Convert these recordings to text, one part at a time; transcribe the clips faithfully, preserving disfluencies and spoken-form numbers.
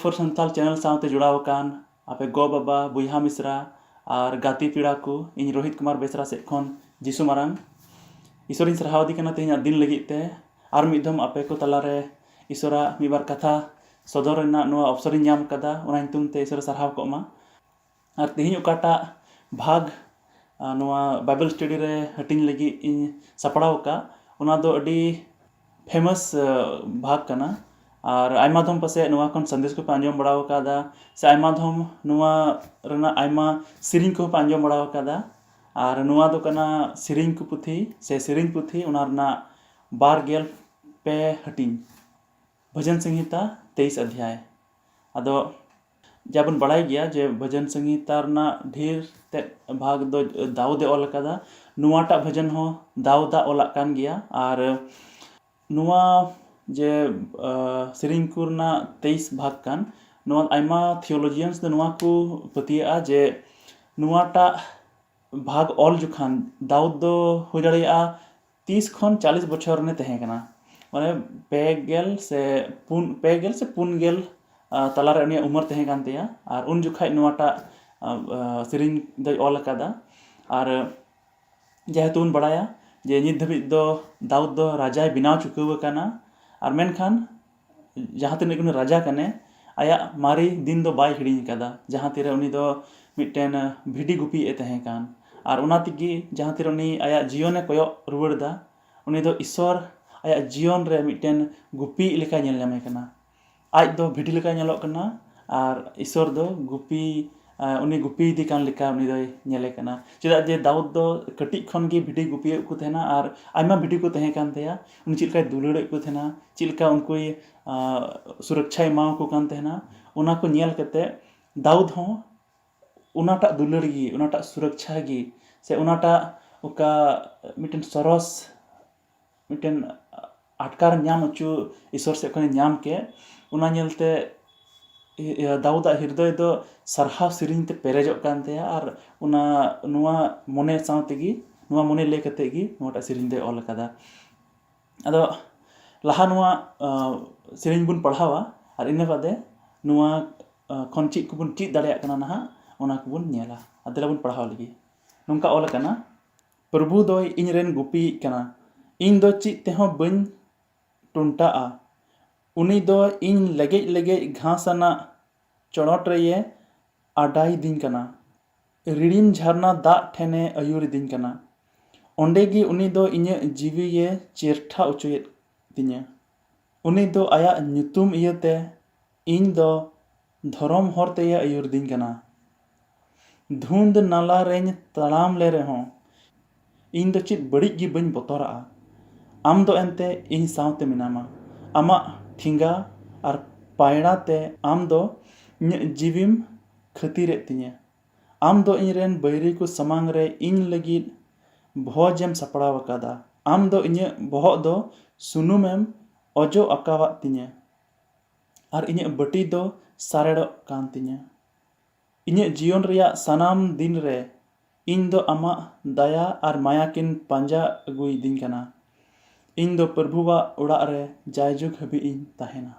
Four Santal channel ᱥᱟᱶᱛᱮ ᱡᱚᱲᱟᱣ ᱟᱠᱟᱱ ᱟᱯᱮ ᱜᱚ ᱵᱟᱵᱟ, ᱵᱚᱭᱦᱟ ᱢᱤᱥᱨᱟ ᱟᱨ ᱜᱟᱛᱮ ᱯᱮᱲᱟ ᱠᱚ, ᱤᱧ ᱨᱳᱦᱤᱛ ᱠᱩᱢᱟᱨ ᱵᱮᱥᱨᱟ ᱥᱮᱫ ᱠᱷᱚᱱ ᱡᱤᱥᱩ ᱢᱟᱨᱟᱝ ᱤᱥᱚᱨᱤᱧ ᱥᱟᱨᱦᱟᱣ ᱤᱫᱤ ᱠᱟᱱᱟ ᱛᱮᱦᱮᱧᱟᱜ ᱫᱤᱱ ᱞᱟᱹᱜᱤᱫ ᱛᱮ᱾ ᱟᱨ ᱢᱤᱫ ᱫᱷᱚᱢ ᱟᱯᱮ ᱠᱚ ᱛᱟᱞᱟᱨᱮ ᱤᱥᱚᱨᱟᱜ ᱢᱤᱫ ᱵᱟᱨ ᱠᱟᱛᱷᱟ ᱥᱚᱫᱚᱨ ᱨᱮᱱᱟᱜ ᱱᱚᱣᱟ ᱚᱯᱥᱚᱨᱤᱧ ᱧᱟᱢ ᱠᱟᱫᱟ, ᱚᱱᱟ ᱧᱩᱛᱩᱢ ᱛᱮ ᱤᱥᱚᱨ ᱥᱟᱨᱦᱟᱣ ᱠᱚᱜ ᱢᱟ᱾ ᱟᱨ ᱛᱮᱦᱮᱧ ᱚᱠᱟᱴᱟᱜ ᱵᱷᱟᱜᱽ, ᱟ, ᱱᱚᱣᱟ ᱵᱟᱭᱵᱮᱞ ᱥᱴᱟᱰᱤ ᱨᱮ ᱦᱟᱹᱴᱤᱧ ᱞᱟᱹᱜᱤᱫ ᱤᱧ ᱥᱟᱯᱲᱟᱣ ᱟᱠᱟᱫ, ᱚᱱᱟ ᱫᱚ ᱟᱹᱰᱤ ᱯᱷᱮᱢᱟᱥ, ᱟ, ᱵᱷᱟᱜᱽ ᱠᱟᱱᱟ᱾ ᱟᱨ ᱟᱭᱢᱟ ᱫᱷᱚᱢ ᱯᱟᱥᱮᱡ ᱱᱚᱣᱟ ᱠᱷᱚᱱ ᱥᱟᱸᱫᱮᱥ ᱠᱚᱯᱮ ᱟᱸᱡᱚᱢ ᱵᱟᱲᱟ ᱟᱠᱟᱫᱟ, ᱥᱮ ᱟᱭᱢᱟ ᱫᱷᱚᱢ ᱱᱚᱣᱟ ᱨᱮᱱᱟᱜ ᱟᱭᱢᱟ ᱥᱮᱨᱮᱧ ᱠᱚᱦᱚᱸ ᱯᱮ ᱟᱸᱡᱚᱢ ᱵᱟᱲᱟ ᱟᱠᱟᱫᱟ᱾ ᱟᱨ ᱱᱚᱣᱟ ᱫᱚ ᱠᱟᱱᱟ ᱥᱮᱨᱮᱧ ᱠᱚ ᱯᱩᱛᱷᱤ, ᱥᱮ ᱥᱮᱨᱮᱧ ᱯᱩᱛᱷᱤ, ᱚᱱᱟ ᱨᱮᱱᱟᱜ ᱵᱟᱨ ᱜᱮᱞ ᱯᱮ ᱦᱟᱹᱴᱤᱧ, ᱵᱷᱚᱡᱚᱱ ᱥᱚᱝᱦᱤᱛᱟ ᱛᱮᱭᱤᱥ ᱚᱫᱷᱭᱟᱭ᱾ ᱟᱫᱚ ᱡᱟ ᱵᱚᱱ ᱵᱟᱲᱟᱭ ᱜᱮᱭᱟ ᱡᱮ ᱵᱷᱚᱡᱚᱱ ᱥᱚᱝᱦᱤᱛᱟ ᱨᱮᱱᱟᱜ ᱰᱷᱮᱨ ᱛᱮᱫ ᱵᱷᱟᱜᱽ ᱫᱚ ᱫᱟᱣᱩᱫ ᱮ ᱚᱞ ᱟᱠᱟᱫᱟ᱾ ᱱᱚᱣᱟᱴᱟᱜ ᱵᱷᱚᱡᱚᱱ ᱦᱚᱸ ᱫᱟᱣᱩᱫᱟᱜ ᱚᱞᱟᱜ ᱠᱟᱱ ᱜᱮᱭᱟ᱾ ᱟᱨ ᱱᱚᱣᱟ ᱡᱮ, ᱟ, ᱥᱮᱨᱮᱧ ᱠᱚ ᱨᱮᱱᱟᱜ ᱛᱮᱭᱤᱥ ᱵᱷᱟᱜᱽ ᱠᱟᱱ, ᱱᱚᱣᱟ ᱟᱭᱢᱟ ᱛᱷᱤᱭᱳᱞᱚᱡᱤᱭᱟᱱᱥ ᱫᱚ ᱱᱚᱣᱟ ᱠᱚ ᱯᱟᱹᱛᱭᱟᱹᱜᱼᱟ ᱡᱮ ᱱᱚᱣᱟᱴᱟᱜ ᱵᱷᱟᱜᱽ ᱚᱞ ᱡᱚᱠᱷᱟᱱ ᱫᱟᱣᱩᱫ ᱫᱚ ᱦᱩᱭ ᱫᱟᱲᱮᱭᱟᱜᱼᱟ ᱛᱤᱥ ᱠᱷᱚᱱ ᱪᱟᱞᱤᱥ ᱵᱚᱪᱷᱚᱨ ᱨᱮ ᱛᱟᱦᱮᱸ ᱠᱟᱱᱟ᱾ ᱢᱟᱱᱮ ᱯᱮ ᱜᱮᱞ ᱥᱮ ᱯᱩᱱ, ᱯᱮ ᱜᱮᱞ ᱥᱮ ᱯᱩᱱ ᱜᱮᱞ, ᱟ, ᱛᱟᱞᱟᱨᱮ ᱩᱱᱤᱭᱟᱜ ᱩᱢᱮᱨ ᱛᱟᱦᱮᱸ ᱠᱟᱱ ᱛᱟᱭᱟ᱾ ᱟᱨ ᱩᱱ ᱡᱚᱠᱷᱟᱡ ᱱᱚᱣᱟᱴᱟᱜ, ᱟ, ᱟ, ᱥᱮᱨᱮᱧ ᱫᱚᱭ ᱚᱞ ᱟᱠᱟᱫᱟ᱾ ᱟᱨ ᱡᱮᱦᱮᱛᱩ ᱵᱚᱱ ᱵᱟᱲᱟᱭᱟ ᱡᱮ ᱱᱤᱛ ᱫᱷᱟᱹᱵᱤᱡ ᱫᱚ ᱫᱟᱣᱩᱫ ᱫᱚ ᱨᱟᱡᱟᱭ ᱵᱮᱱᱟᱣ ᱪᱩᱠᱟᱹᱣ ᱟᱠᱟᱱᱟ᱾ ᱟᱨ ᱢᱮᱱᱠᱷᱟᱱ ᱡᱟᱦᱟᱸ ᱛᱤᱱᱟᱹᱜ ᱜᱮ ᱩᱱᱤ ᱨᱟᱡᱟ ᱠᱟᱱᱮ, ᱟᱭᱟᱜ ᱢᱟᱨᱮ ᱫᱤᱱ ᱫᱚ ᱵᱟᱭ ᱦᱤᱲᱤᱧ ᱟᱠᱟᱫᱟ, ᱡᱟᱦᱟᱸ ᱛᱤᱨᱮ ᱩᱱᱤ ᱫᱚ ᱢᱤᱫᱴᱮᱱ ᱵᱷᱤᱰᱤ ᱜᱩᱯᱤᱭᱮᱫ ᱛᱟᱦᱮᱸ ᱠᱟᱱ᱾ ᱟᱨ ᱚᱱᱟ ᱛᱮᱜᱮ ᱡᱟᱦᱟᱸ ᱛᱤᱨᱮ ᱩᱱᱤ ᱟᱭᱟᱜ ᱡᱤᱭᱚᱱᱮ ᱠᱚᱭᱚᱜ ᱨᱩᱣᱟᱹᱲ ᱮᱫᱟ, ᱩᱱᱤ ᱫᱚ ᱤᱥᱥᱚᱨ ᱟᱭᱟᱜ ᱡᱤᱭᱚᱱ ᱨᱮ ᱢᱤᱫᱴᱮᱱ ᱜᱩᱯᱤ ᱞᱮᱠᱟᱭ ᱧᱮᱞ ᱧᱟᱢᱮ ᱠᱟᱱᱟ᱾ ᱟᱡ ᱫᱚ ᱵᱷᱤᱰᱤ ᱞᱮᱠᱟᱭ ᱧᱮᱞᱚᱜ ᱠᱟᱱᱟ, ᱟᱨ ᱤᱥᱥᱚᱨ ᱫᱚ ᱜᱩᱯᱤ, ᱟ, ᱩᱱᱤ ᱜᱩᱯᱤᱭᱮᱫᱮ ᱠᱟᱱ ᱞᱮᱠᱟ ᱩᱱᱤ ᱫᱚᱭ ᱧᱮᱞᱮ ᱠᱟᱱᱟ᱾ ᱪᱮᱫᱟᱜ ᱡᱮ ᱫᱟᱣᱩᱫ ᱫᱚ ᱠᱟᱹᱴᱤᱡ ᱠᱷᱚᱱ ᱜᱮ ᱵᱷᱤᱰᱤ ᱜᱩᱯᱤᱭᱮᱫ ᱠᱚ ᱛᱟᱦᱮᱱᱟ, ᱟᱨ ᱟᱭᱢᱟ ᱵᱷᱤᱰᱤ ᱠᱚ ᱛᱟᱦᱮᱸ ᱠᱟᱱ ᱛᱟᱭᱟ᱾ ᱩᱱᱤ ᱪᱮᱫ ᱞᱮᱠᱟᱭ ᱫᱩᱞᱟᱹᱲᱮᱫ ᱠᱚ ᱛᱟᱦᱮᱱᱟ, ᱪᱮᱫ ᱞᱮᱠᱟ ᱩᱱᱠᱩᱭ, ᱟ, ᱥᱩᱨᱚᱠᱪᱷᱟᱭ ᱮᱢᱟᱣᱟᱠᱚ ᱠᱟᱱ ᱛᱟᱦᱮᱱᱟ, ᱚᱱᱟ ᱠᱚ ᱧᱮᱞ ᱠᱟᱛᱮ ᱫᱟᱣᱩᱫ ᱦᱚᱸ ᱚᱱᱟᱴᱟᱜ ᱫᱩᱞᱟᱹᱲ ᱜᱮ, ᱚᱱᱟᱴᱟᱜ ᱥᱩᱨᱚᱠᱪᱷᱟ ᱜᱮ, ᱥᱮ ᱚᱱᱟᱴᱟᱜ ᱚᱠᱟ ᱢᱤᱫᱴᱮᱱ ᱥᱚᱨᱚᱥ, ᱢᱤᱫᱴᱮᱱ ᱟᱴᱠᱟᱨ ᱧᱟᱢ ᱦᱚᱪᱚ, ᱤᱥᱚᱨ ᱥᱮᱫ ᱠᱷᱚᱱᱮ ᱧᱟᱢ ᱠᱮᱫ, ᱚᱱᱟ ᱧᱮᱞᱛᱮ ᱤᱭᱟᱹ, ᱫᱟᱣᱩᱫᱟᱜ ᱦᱤᱨᱫᱚᱭ ᱫᱚ ᱥᱟᱨᱦᱟᱣ ᱥᱮᱨᱮᱧ ᱛᱮ ᱯᱮᱨᱮᱡᱚᱜ ᱠᱟᱱ ᱛᱟᱭᱟ᱾ ᱟᱨ ᱚᱱᱟ, ᱱᱚᱣᱟ ᱢᱚᱱᱮ ᱥᱟᱶ ᱛᱮᱜᱮ, ᱱᱚᱣᱟ ᱢᱚᱱᱮ ᱞᱟᱹᱭ ᱠᱟᱛᱮ ᱜᱮ ᱱᱚᱣᱟᱴᱟᱜ ᱥᱮᱨᱮᱧ ᱫᱚᱭ ᱚᱞ ᱟᱠᱟᱫᱟ᱾ ᱟᱫᱚ ᱞᱟᱦᱟ ᱱᱚᱣᱟ, ᱟ, ᱥᱮᱨᱮᱧ ᱵᱚᱱ ᱯᱟᱲᱦᱟᱣᱟ, ᱟᱨ ᱤᱱᱟᱹ ᱵᱟᱫᱮ ᱱᱚᱣᱟ ᱠᱷᱚᱱ ᱪᱮᱫ ᱠᱚᱵᱚᱱ ᱪᱮᱫ ᱫᱟᱲᱮᱭᱟᱜ ᱠᱟᱱᱟ ᱱᱟᱦᱟᱜ, ᱚᱱᱟ ᱠᱚᱵᱚᱱ ᱧᱮᱞᱟ᱾ ᱟᱨ ᱫᱮᱞᱟ ᱵᱚᱱ ᱯᱟᱲᱦᱟᱣ ᱞᱮᱜᱮ᱾ ᱱᱚᱝᱠᱟ ᱚᱞ ᱟᱠᱟᱱᱟ, ᱯᱨᱚᱵᱷᱩ ᱫᱚᱭ ᱤᱧ ᱨᱮᱱ ᱜᱩᱯᱤᱭᱤᱡ ᱠᱟᱱᱟ, ᱤᱧ ᱫᱚ ᱪᱮᱫ ᱛᱮᱦᱚᱸ ᱵᱟᱹᱧ ᱴᱚᱱᱴᱟᱜᱼᱟ᱾ ᱩᱱᱤ ᱫᱚ ᱤᱧ ᱞᱮᱜᱮᱡ ᱞᱮᱜᱮᱡ ᱜᱷᱟᱥ ᱟᱱᱟᱜ ᱪᱚᱲᱚᱴ ᱨᱮᱭᱮ ᱟᱰᱟᱭᱤᱫᱤᱧ ᱠᱟᱱᱟ᱾ ᱨᱤᱲᱤᱢ ᱡᱷᱟᱨᱱᱟ ᱫᱟᱜ ᱴᱷᱮᱱᱮ ᱟᱹᱭᱩᱨᱤᱫᱤᱧ ᱠᱟᱱᱟ᱾ ᱚᱸᱰᱮ ᱜᱮ ᱩᱱᱤ ᱫᱚ ᱤᱧᱟᱹᱜ ᱡᱤᱣᱤᱭᱮ ᱪᱮᱨᱴᱷᱟ ᱚᱪᱚᱭᱮᱫ ᱛᱤᱧᱟᱹ᱾ ᱩᱱᱤ ᱫᱚ ᱟᱭᱟᱜ ᱧᱩᱛᱩᱢ ᱤᱭᱟᱹᱛᱮ ᱤᱧ ᱫᱚ ᱫᱷᱚᱨᱚᱢ ᱦᱚᱨ ᱛᱮᱭᱮ ᱟᱹᱭᱩᱨᱤᱫᱤᱧ ᱠᱟᱱᱟ᱾ ᱫᱷᱩᱸᱫ ᱱᱟᱞᱟ ᱨᱮᱧ ᱛᱟᱲᱟᱢ ᱞᱮ ᱨᱮᱦᱚᱸ, ᱤᱧ ᱫᱚ ᱪᱮᱫ ᱵᱟᱹᱲᱤᱡ ᱜᱮ ᱵᱟᱹᱧ ᱵᱚᱛᱚᱨᱟᱜᱼᱟ᱾ ᱟᱢ ᱫᱚ ᱮᱱᱛᱮ ᱤᱧ ᱥᱟᱶᱛᱮ ᱢᱮᱱᱟᱢᱟ᱾ ᱟᱢᱟᱜ ᱴᱷᱮᱸᱜᱟ ᱟᱨ ᱯᱟᱭᱲᱟ ᱛᱮ ᱟᱢ ᱫᱚ ᱤᱧᱟᱹᱜ ᱡᱤᱣᱤᱢ ᱠᱷᱟᱹᱛᱤᱨᱮᱫ ᱛᱤᱧᱟᱹ᱾ ᱟᱢ ᱫᱚ ᱤᱧ ᱨᱮᱱ ᱵᱟᱹᱭᱨᱤ ᱠᱚ ᱥᱟᱢᱟᱝ ᱨᱮ ᱤᱧ ᱞᱟᱹᱜᱤᱫ ᱵᱷᱚᱡᱽ ᱮᱢ ᱥᱟᱯᱲᱟᱣ ᱟᱠᱟᱫᱟ᱾ ᱟᱢ ᱫᱚ ᱤᱧᱟᱹᱜ ᱵᱚᱦᱚᱜ ᱫᱚ ᱥᱩᱱᱩᱢ ᱮᱢ ᱚᱡᱚᱜ ᱟᱠᱟᱣᱟᱫ ᱛᱤᱧᱟᱹ, ᱟᱨ ᱤᱧᱟᱹᱜ ᱵᱟᱹᱴᱤ ᱫᱚ ᱥᱟᱨᱮᱲᱚᱜ ᱠᱟᱱ ᱛᱤᱧᱟᱹ᱾ ᱤᱧᱟᱹᱜ ᱡᱤᱭᱚᱱ ᱨᱮᱭᱟᱜ ᱥᱟᱱᱟᱢ ᱫᱤᱱ ᱨᱮ ᱤᱧ ᱫᱚ ᱟᱢᱟᱜ ᱫᱟᱭᱟ ᱟᱨ ᱢᱟᱭᱟ ᱠᱤᱱ ᱯᱟᱸᱡᱟ ᱟᱹᱜᱩᱭᱤᱫᱤᱧ ᱠᱟᱱᱟ᱾ ᱤᱧ ᱫᱚ ᱯᱨᱚᱵᱷᱩᱣᱟᱜ ᱚᱲᱟᱜ ᱨᱮ ᱡᱟᱭᱡᱩᱜᱽ ᱦᱟᱹᱵᱤᱡ ᱤᱧ ᱛᱟᱦᱮᱱᱟ᱾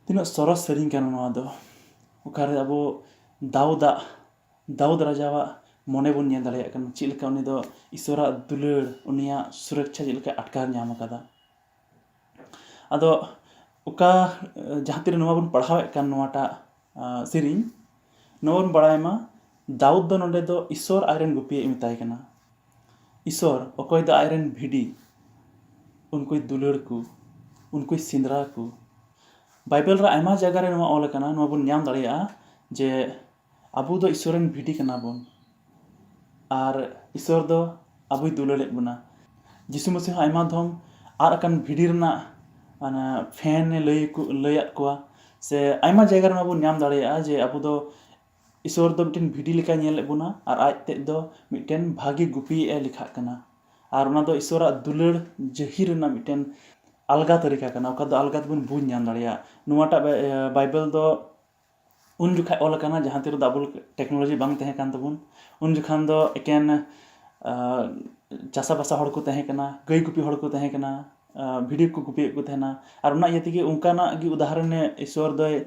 ᱛᱤᱱᱟᱹᱜ ᱥᱚᱨᱚᱥ ᱥᱮᱨᱮᱧ ᱠᱟᱱᱟ ᱱᱚᱣᱟ ᱫᱚ, ᱚᱠᱟᱨᱮ ᱟᱵᱚ ᱫᱟᱣᱫᱟᱜ, ᱫᱟᱣᱩᱫ ᱨᱟᱡᱟᱣᱟᱜ ᱢᱚᱱᱮ ᱵᱚᱱ ᱧᱮᱞ ᱫᱟᱲᱮᱭᱟᱜ ᱠᱟᱱᱟ, ᱪᱮᱫ ᱞᱮᱠᱟ ᱩᱱᱤ ᱫᱚ ᱤᱥᱚᱨᱟᱜ ᱫᱩᱞᱟᱹᱲ, ᱩᱱᱤᱭᱟᱜ ᱥᱩᱨᱚᱠᱪᱷᱟ ᱪᱮᱫ ᱞᱮᱠᱟ ᱟᱴᱠᱟᱨ ᱧᱟᱢ ᱟᱠᱟᱫᱟ᱾ ᱟᱫᱚ ᱚᱠᱟ, ᱡᱟᱦᱟᱸ ᱛᱤᱨᱮ ᱱᱚᱣᱟ ᱵᱚᱱ ᱯᱟᱲᱦᱟᱣᱮᱫ ᱠᱟᱱ ᱱᱚᱣᱟᱴᱟᱜ, ᱟ, ᱥᱮᱨᱮᱧ, ᱱᱚᱣᱟ ᱵᱚᱱ ᱵᱟᱲᱟᱭ ᱢᱟ, ᱫᱟᱣᱩᱫ ᱫᱚ ᱱᱚᱰᱮ ᱫᱚ ᱤᱥᱚᱨ ᱟᱡᱨᱮᱱ ᱜᱩᱯᱤᱭᱮ ᱢᱮᱛᱟᱭ ᱠᱟᱱᱟ᱾ ᱤᱥᱚᱨ, ᱚᱠᱚᱭ ᱫᱚ ᱟᱡᱨᱮᱱ ᱵᱷᱤᱰᱤ, ᱩᱱᱠᱩᱭ ᱫᱩᱞᱟᱹᱲ ᱠᱚ, ᱩᱱᱠᱩᱭ ᱥᱮᱸᱫᱽᱨᱟ ᱠᱚ᱾ ᱵᱟᱭᱵᱮᱞ ᱨᱮ ᱟᱭᱢᱟ ᱡᱟᱭᱜᱟ ᱨᱮ ᱱᱚᱣᱟ ᱚᱞ ᱟᱠᱟᱱᱟ, ᱱᱚᱣᱟ ᱵᱚᱱ ᱧᱟᱢ ᱫᱟᱲᱮᱭᱟᱜᱼᱟ ᱡᱮ ᱟᱵᱚ ᱫᱚ ᱤᱥᱚᱨ ᱨᱮᱱ ᱵᱷᱤᱰᱤ ᱠᱟᱱᱟ ᱵᱚᱱ, ᱟᱨ ᱤᱥᱚᱨ ᱫᱚ ᱟᱵᱚᱭ ᱫᱩᱞᱟᱹᱲᱮᱫ ᱵᱚᱱᱟ᱾ ᱡᱤᱥᱩ ᱢᱟᱹᱥᱤ ᱦᱚᱸ ᱟᱭᱢᱟ ᱫᱷᱚᱢ ᱟᱫ ᱟᱠᱟᱱ ᱵᱷᱤᱰᱤ ᱨᱮᱱᱟᱜ ᱚᱱᱟ ᱯᱷᱮᱱ ᱮ ᱞᱟᱹᱭ ᱠᱚ, ᱞᱟᱹᱭᱟᱫ ᱠᱚᱣᱟ, ᱥᱮ ᱟᱭᱢᱟ ᱡᱟᱭᱜᱟ ᱨᱮ ᱱᱚᱣᱟ ᱵᱚᱱ ᱧᱟᱢ ᱫᱟᱲᱮᱭᱟᱜᱼᱟ ᱡᱮ ᱟᱵᱚ ᱫᱚ ᱤᱥᱚᱨ ᱫᱚ ᱢᱤᱫᱴᱮᱱ ᱵᱷᱤᱰᱤ ᱞᱮᱠᱟᱭ ᱧᱮᱞᱮᱫ ᱵᱚᱱᱟ ᱟᱨ ᱟᱡ ᱛᱮᱫ ᱫᱚ ᱢᱤᱫᱴᱮᱱ ᱵᱷᱟᱜᱮ ᱜᱩᱯᱤᱭᱮᱫ ᱮ ᱞᱮᱠᱷᱟᱜ ᱠᱟᱱᱟ᱾ ᱟᱨ ᱚᱱᱟ ᱫᱚ ᱤᱥᱚᱨᱟᱜ ᱫᱩᱞᱟᱹᱲ ᱡᱟᱹᱦᱤᱨ ᱨᱮᱱᱟᱜ ᱢᱤᱫᱴᱮᱱ ᱟᱞᱜᱟ ᱛᱟᱹᱨᱤᱠᱟ ᱠᱟᱱᱟ, ᱚᱠᱟ ᱫᱚ ᱟᱞᱜᱟ ᱛᱮᱵᱚᱱ ᱵᱩᱡᱽ ᱧᱟᱢ ᱫᱟᱲᱮᱭᱟᱜᱼᱟ᱾ ᱱᱚᱣᱟᱴᱟᱜ ᱵᱟᱭ-, ᱵᱟᱭᱵᱮᱞ ᱫᱚ ᱩᱱ ᱡᱚᱠᱷᱟᱡ ᱚᱞ ᱟᱠᱟᱱᱟ, ᱡᱟᱦᱟᱸ ᱛᱤᱨᱮ double technology ᱵᱟᱝ ᱛᱟᱦᱮᱸ ᱠᱟᱱ ᱛᱟᱵᱚᱱ᱾ ᱩᱱ ᱡᱚᱠᱷᱟᱱ ᱫᱚ ᱮᱠᱮᱱ, ᱟ, ᱪᱟᱥᱟᱵᱟᱥᱟ ᱦᱚᱲ ᱠᱚ ᱛᱟᱦᱮᱸ ᱠᱟᱱᱟ, ᱜᱟᱹᱭ ᱜᱩᱯᱤ ᱦᱚᱲ ᱠᱚ ᱛᱟᱦᱮᱸ ᱠᱟᱱᱟ, ᱵᱷᱤᱰᱤ ᱠᱚ ᱜᱩᱯᱤᱭᱮᱫ ᱠᱚ ᱛᱟᱦᱮᱱᱟ᱾ ᱟᱨ ᱚᱱᱟ ᱤᱭᱟᱹ ᱛᱮᱜᱮ ᱚᱱᱠᱟᱱᱟᱜ ᱜᱮ ᱩᱫᱟᱦᱚᱨᱚᱱᱮ ᱤᱥᱚᱨ ᱫᱚᱭ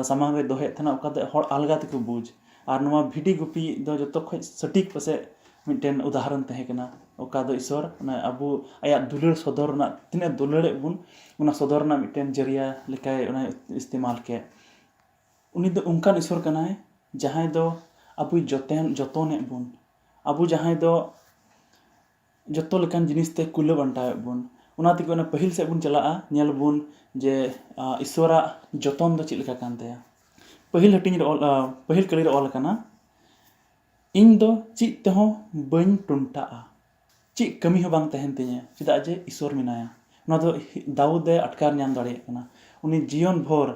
ᱥᱟᱢᱟᱝ ᱨᱮ ᱫᱚᱦᱚᱭᱮᱫ ᱛᱟᱦᱮᱱᱟ, ᱚᱠᱟ ᱫᱚ ᱦᱚᱲ ᱟᱞᱜᱟ ᱛᱮᱠᱚ ᱵᱩᱡᱽ᱾ ᱟᱨ ᱱᱚᱣᱟ ᱵᱷᱤᱰᱤ ᱜᱩᱯᱤ ᱫᱚ ᱡᱚᱛᱚ ᱠᱷᱚᱱ ᱥᱚᱴᱷᱤᱠ ᱯᱟᱥᱮᱡ ᱢᱤᱫᱴᱮᱱ ᱩᱫᱟᱦᱚᱨᱚᱱ ᱛᱟᱦᱮᱸ ᱠᱟᱱᱟ, ᱚᱠᱟ ᱫᱚ ᱤᱥᱚᱨ ᱚᱱᱟ ᱟᱵᱚ ᱟᱭᱟᱜ ᱫᱩᱞᱟᱹᱲ ᱥᱚᱫᱚᱨ ᱨᱮᱱᱟᱜ, ᱛᱤᱱᱟᱹᱜ ᱫᱩᱞᱟᱹᱲᱮᱫ ᱵᱚᱱ, ᱚᱱᱟ ᱥᱚᱫᱚᱨ ᱨᱮᱱᱟᱜ ᱢᱤᱫᱴᱮᱱ ᱡᱟᱹᱨᱤᱭᱟ ᱞᱮᱠᱟᱭ ᱚᱱᱟᱭ ᱤᱥᱛᱮᱢᱟᱞ ᱠᱮᱫ᱾ ᱩᱱᱤ ᱫᱚ ᱚᱱᱠᱟᱱ ᱤᱥᱚᱨ ᱠᱟᱱᱟᱭ, ᱡᱟᱦᱟᱸᱭ ᱫᱚ ᱟᱵᱚᱭ ᱡᱚᱛᱚᱱ ᱡᱚᱛᱚᱱᱮᱫ ᱵᱚᱱ, ᱟᱵᱚ ᱡᱟᱦᱟᱸᱭ ᱫᱚ ᱡᱚᱛᱚ ᱞᱮᱠᱟᱱ ᱡᱤᱱᱤᱥ ᱛᱮ ᱠᱩᱞᱟᱹᱣ ᱟᱱᱴᱟᱣᱮᱫ ᱵᱚᱱ᱾ ᱚᱱᱟ ᱛᱮᱜᱮ ᱚᱱᱟ ᱯᱟᱹᱦᱤᱞ ᱥᱮᱫ ᱵᱚᱱ ᱪᱟᱞᱟᱜᱼᱟ, ᱧᱮᱞ ᱵᱚᱱ ᱡᱮ ᱤᱥᱚᱨᱟᱜ ᱡᱚᱛᱚᱱ ᱫᱚ ᱪᱮᱫ ᱞᱮᱠᱟ ᱠᱟᱱ ᱛᱟᱭᱟ᱾ ᱯᱟᱹᱦᱤᱞ ᱦᱟᱹᱴᱤᱧ ᱨᱮ ᱚᱞ, ᱯᱟᱹᱦᱤᱞ ᱠᱟᱹᱞᱤ ᱨᱮ ᱚᱞ ᱟᱠᱟᱱᱟ, "ᱤᱧ ᱫᱚ ᱪᱮᱫ ᱛᱮᱦᱚᱸ ᱵᱟᱹᱧ ᱴᱩᱱᱴᱟᱜᱼᱟ, ᱪᱮᱫ ᱠᱟᱹᱢᱤ ᱦᱚᱸ ᱵᱟᱝ ᱛᱟᱦᱮᱱ ᱛᱤᱧᱟᱹ, ᱪᱮᱫᱟᱜ ᱡᱮ ᱤᱥᱚᱨ ᱢᱮᱱᱟᱭᱟ᱾" ᱱᱚᱣᱟ ᱫᱚ ᱫᱟᱣᱩᱫ ᱮ ᱟᱴᱠᱟᱨ ᱧᱟᱢ ᱫᱟᱲᱮᱭᱟᱜ ᱠᱟᱱᱟ᱾ ᱩᱱᱤ ᱡᱤᱭᱚᱱ ᱵᱷᱳᱨ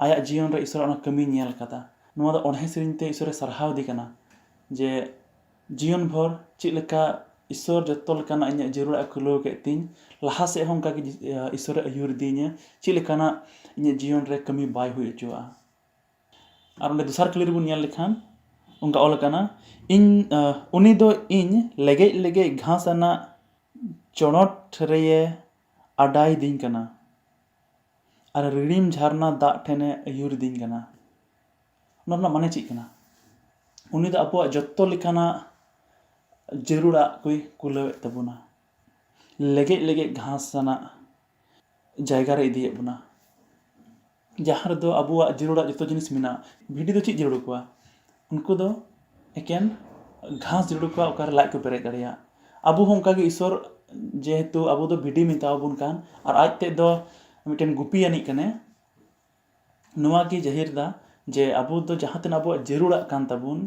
ᱟᱭᱟᱜ ᱡᱤᱭᱚᱱ ᱨᱮ ᱤᱥᱚᱨᱟᱜ ᱚᱱᱟ ᱠᱟᱹᱢᱤᱭ ᱧᱮᱞ ᱠᱟᱫᱟ᱾ ᱱᱚᱣᱟ ᱫᱚ ᱚᱬᱦᱮ ᱥᱮᱨᱮᱧ ᱛᱮ ᱤᱥᱚᱨᱮ ᱥᱟᱨᱦᱟᱣ ᱮᱫᱮ ᱠᱟᱱᱟ ᱡᱮ, "ᱡᱤᱭᱚᱱ ᱵᱷᱳᱨ ᱪᱮᱫ ᱞᱮᱠᱟ ᱤᱥᱚᱨ ᱡᱚᱛᱚ ᱞᱮᱠᱟᱱᱟᱜ ᱤᱧᱟᱹᱜ ᱡᱟᱹᱨᱩᱲᱟᱜ ᱮ ᱠᱩᱞᱟᱹᱣ ᱠᱮᱫ ᱛᱤᱧ, ᱞᱟᱦᱟ ᱥᱮᱫ ᱦᱚᱸ ᱚᱱᱠᱟ ᱜᱮ ᱤᱥᱚᱨᱮ ᱟᱹᱭᱩᱨ ᱤᱫᱤᱧᱟ, ᱪᱮᱫ ᱞᱮᱠᱟᱱᱟᱜ ᱤᱧᱟᱹᱜ ᱡᱤᱭᱚᱱ ᱨᱮ ᱠᱟᱹᱢᱤ ᱵᱟᱭ ᱦᱩᱭ ᱦᱚᱪᱚᱣᱟᱜᱼᱟ᱾" ᱟᱨ ᱚᱸᱰᱮ ᱫᱚᱥᱟᱨ ᱠᱟᱹᱞᱤ ᱨᱮᱵᱚᱱ ᱧᱮᱞ ᱞᱮᱠᱷᱟᱱ ᱚᱱᱠᱟ ᱚᱞ ᱟᱠᱟᱱᱟ, "ᱤᱧ, ᱩᱱᱤ ᱫᱚ ᱤᱧ ᱞᱮᱜᱮᱡ ᱞᱮᱜᱮᱡ ᱜᱷᱟᱥ ᱟᱱᱟᱜ ᱪᱚᱬᱚᱴ ᱨᱮᱭᱮ ᱟᱰᱟᱭᱤᱫᱤᱧ ᱠᱟᱱᱟ ᱟᱨ ᱨᱤᱲᱤᱢ ᱡᱷᱟᱨᱱᱟ ᱫᱟᱜ ᱴᱷᱮᱱᱮ ᱟᱹᱭᱩᱨᱤᱫᱤᱧ ᱠᱟᱱᱟ᱾" ᱚᱱᱟ ᱨᱮᱱᱟᱜ ᱢᱟᱱᱮ ᱪᱮᱫ ᱠᱟᱱᱟ? ᱩᱱᱤ ᱫᱚ ᱟᱵᱚᱣᱟᱜ ᱡᱚᱛᱚ ᱞᱮᱠᱟᱱᱟᱜ ᱡᱟᱹᱨᱩᱲᱟᱜ ᱠᱚᱭ ᱠᱩᱞᱟᱹᱣᱮᱫ ᱛᱟᱵᱚᱱᱟ᱾ ᱞᱮᱜᱮᱡ ᱞᱮᱜᱮᱡ ᱜᱷᱟᱥ ᱟᱱᱟᱜ ᱡᱟᱭᱜᱟ ᱨᱮ ᱤᱫᱤᱭᱮᱫ ᱵᱚᱱᱟ, ᱡᱟᱦᱟᱸ ᱨᱮᱫᱚ ᱟᱵᱚᱣᱟᱜ ᱡᱟᱹᱨᱩᱲᱟᱜ ᱡᱚᱛᱚ ᱡᱤᱱᱤᱥ ᱢᱮᱱᱟᱜᱼᱟ᱾ ᱵᱷᱤᱰᱤ ᱫᱚ ᱪᱮᱫ ᱡᱟᱹᱨᱩᱲ ᱟᱠᱚᱣᱟ? ᱩᱱᱠᱩ ᱫᱚ ᱮᱠᱮᱱ ᱜᱷᱟᱥ ᱡᱟᱹᱨᱩᱲ ᱟᱠᱚᱣᱟ, ᱚᱠᱟᱨᱮ ᱞᱟᱡ ᱠᱚ ᱯᱮᱨᱮᱡ ᱫᱟᱲᱮᱭᱟᱜ᱾ ᱟᱵᱚ ᱦᱚᱸ ᱚᱱᱠᱟᱜᱮ ᱤᱥᱚᱨ, ᱡᱮᱦᱮᱛᱩ ᱟᱵᱚ ᱫᱚ ᱵᱷᱤᱰᱤ ᱢᱮᱛᱟᱣᱟᱵᱚᱱ ᱠᱟᱱ ᱟᱨ ᱟᱡ ᱛᱮᱫ ᱫᱚ ᱢᱤᱫᱴᱮᱱ ᱜᱩᱯᱤ ᱟᱹᱱᱤᱡ ᱠᱟᱱᱟᱭ, ᱱᱚᱣᱟ ᱜᱮ ᱡᱟᱹᱦᱤᱨ ᱮᱫᱟ ᱡᱮ ᱟᱵᱚ ᱫᱚ ᱡᱟᱦᱟᱸ ᱛᱤᱱᱟᱹᱜ ᱟᱵᱚᱣᱟᱜ ᱡᱟᱹᱨᱩᱲᱟᱜ ᱠᱟᱱ ᱛᱟᱵᱚᱱ,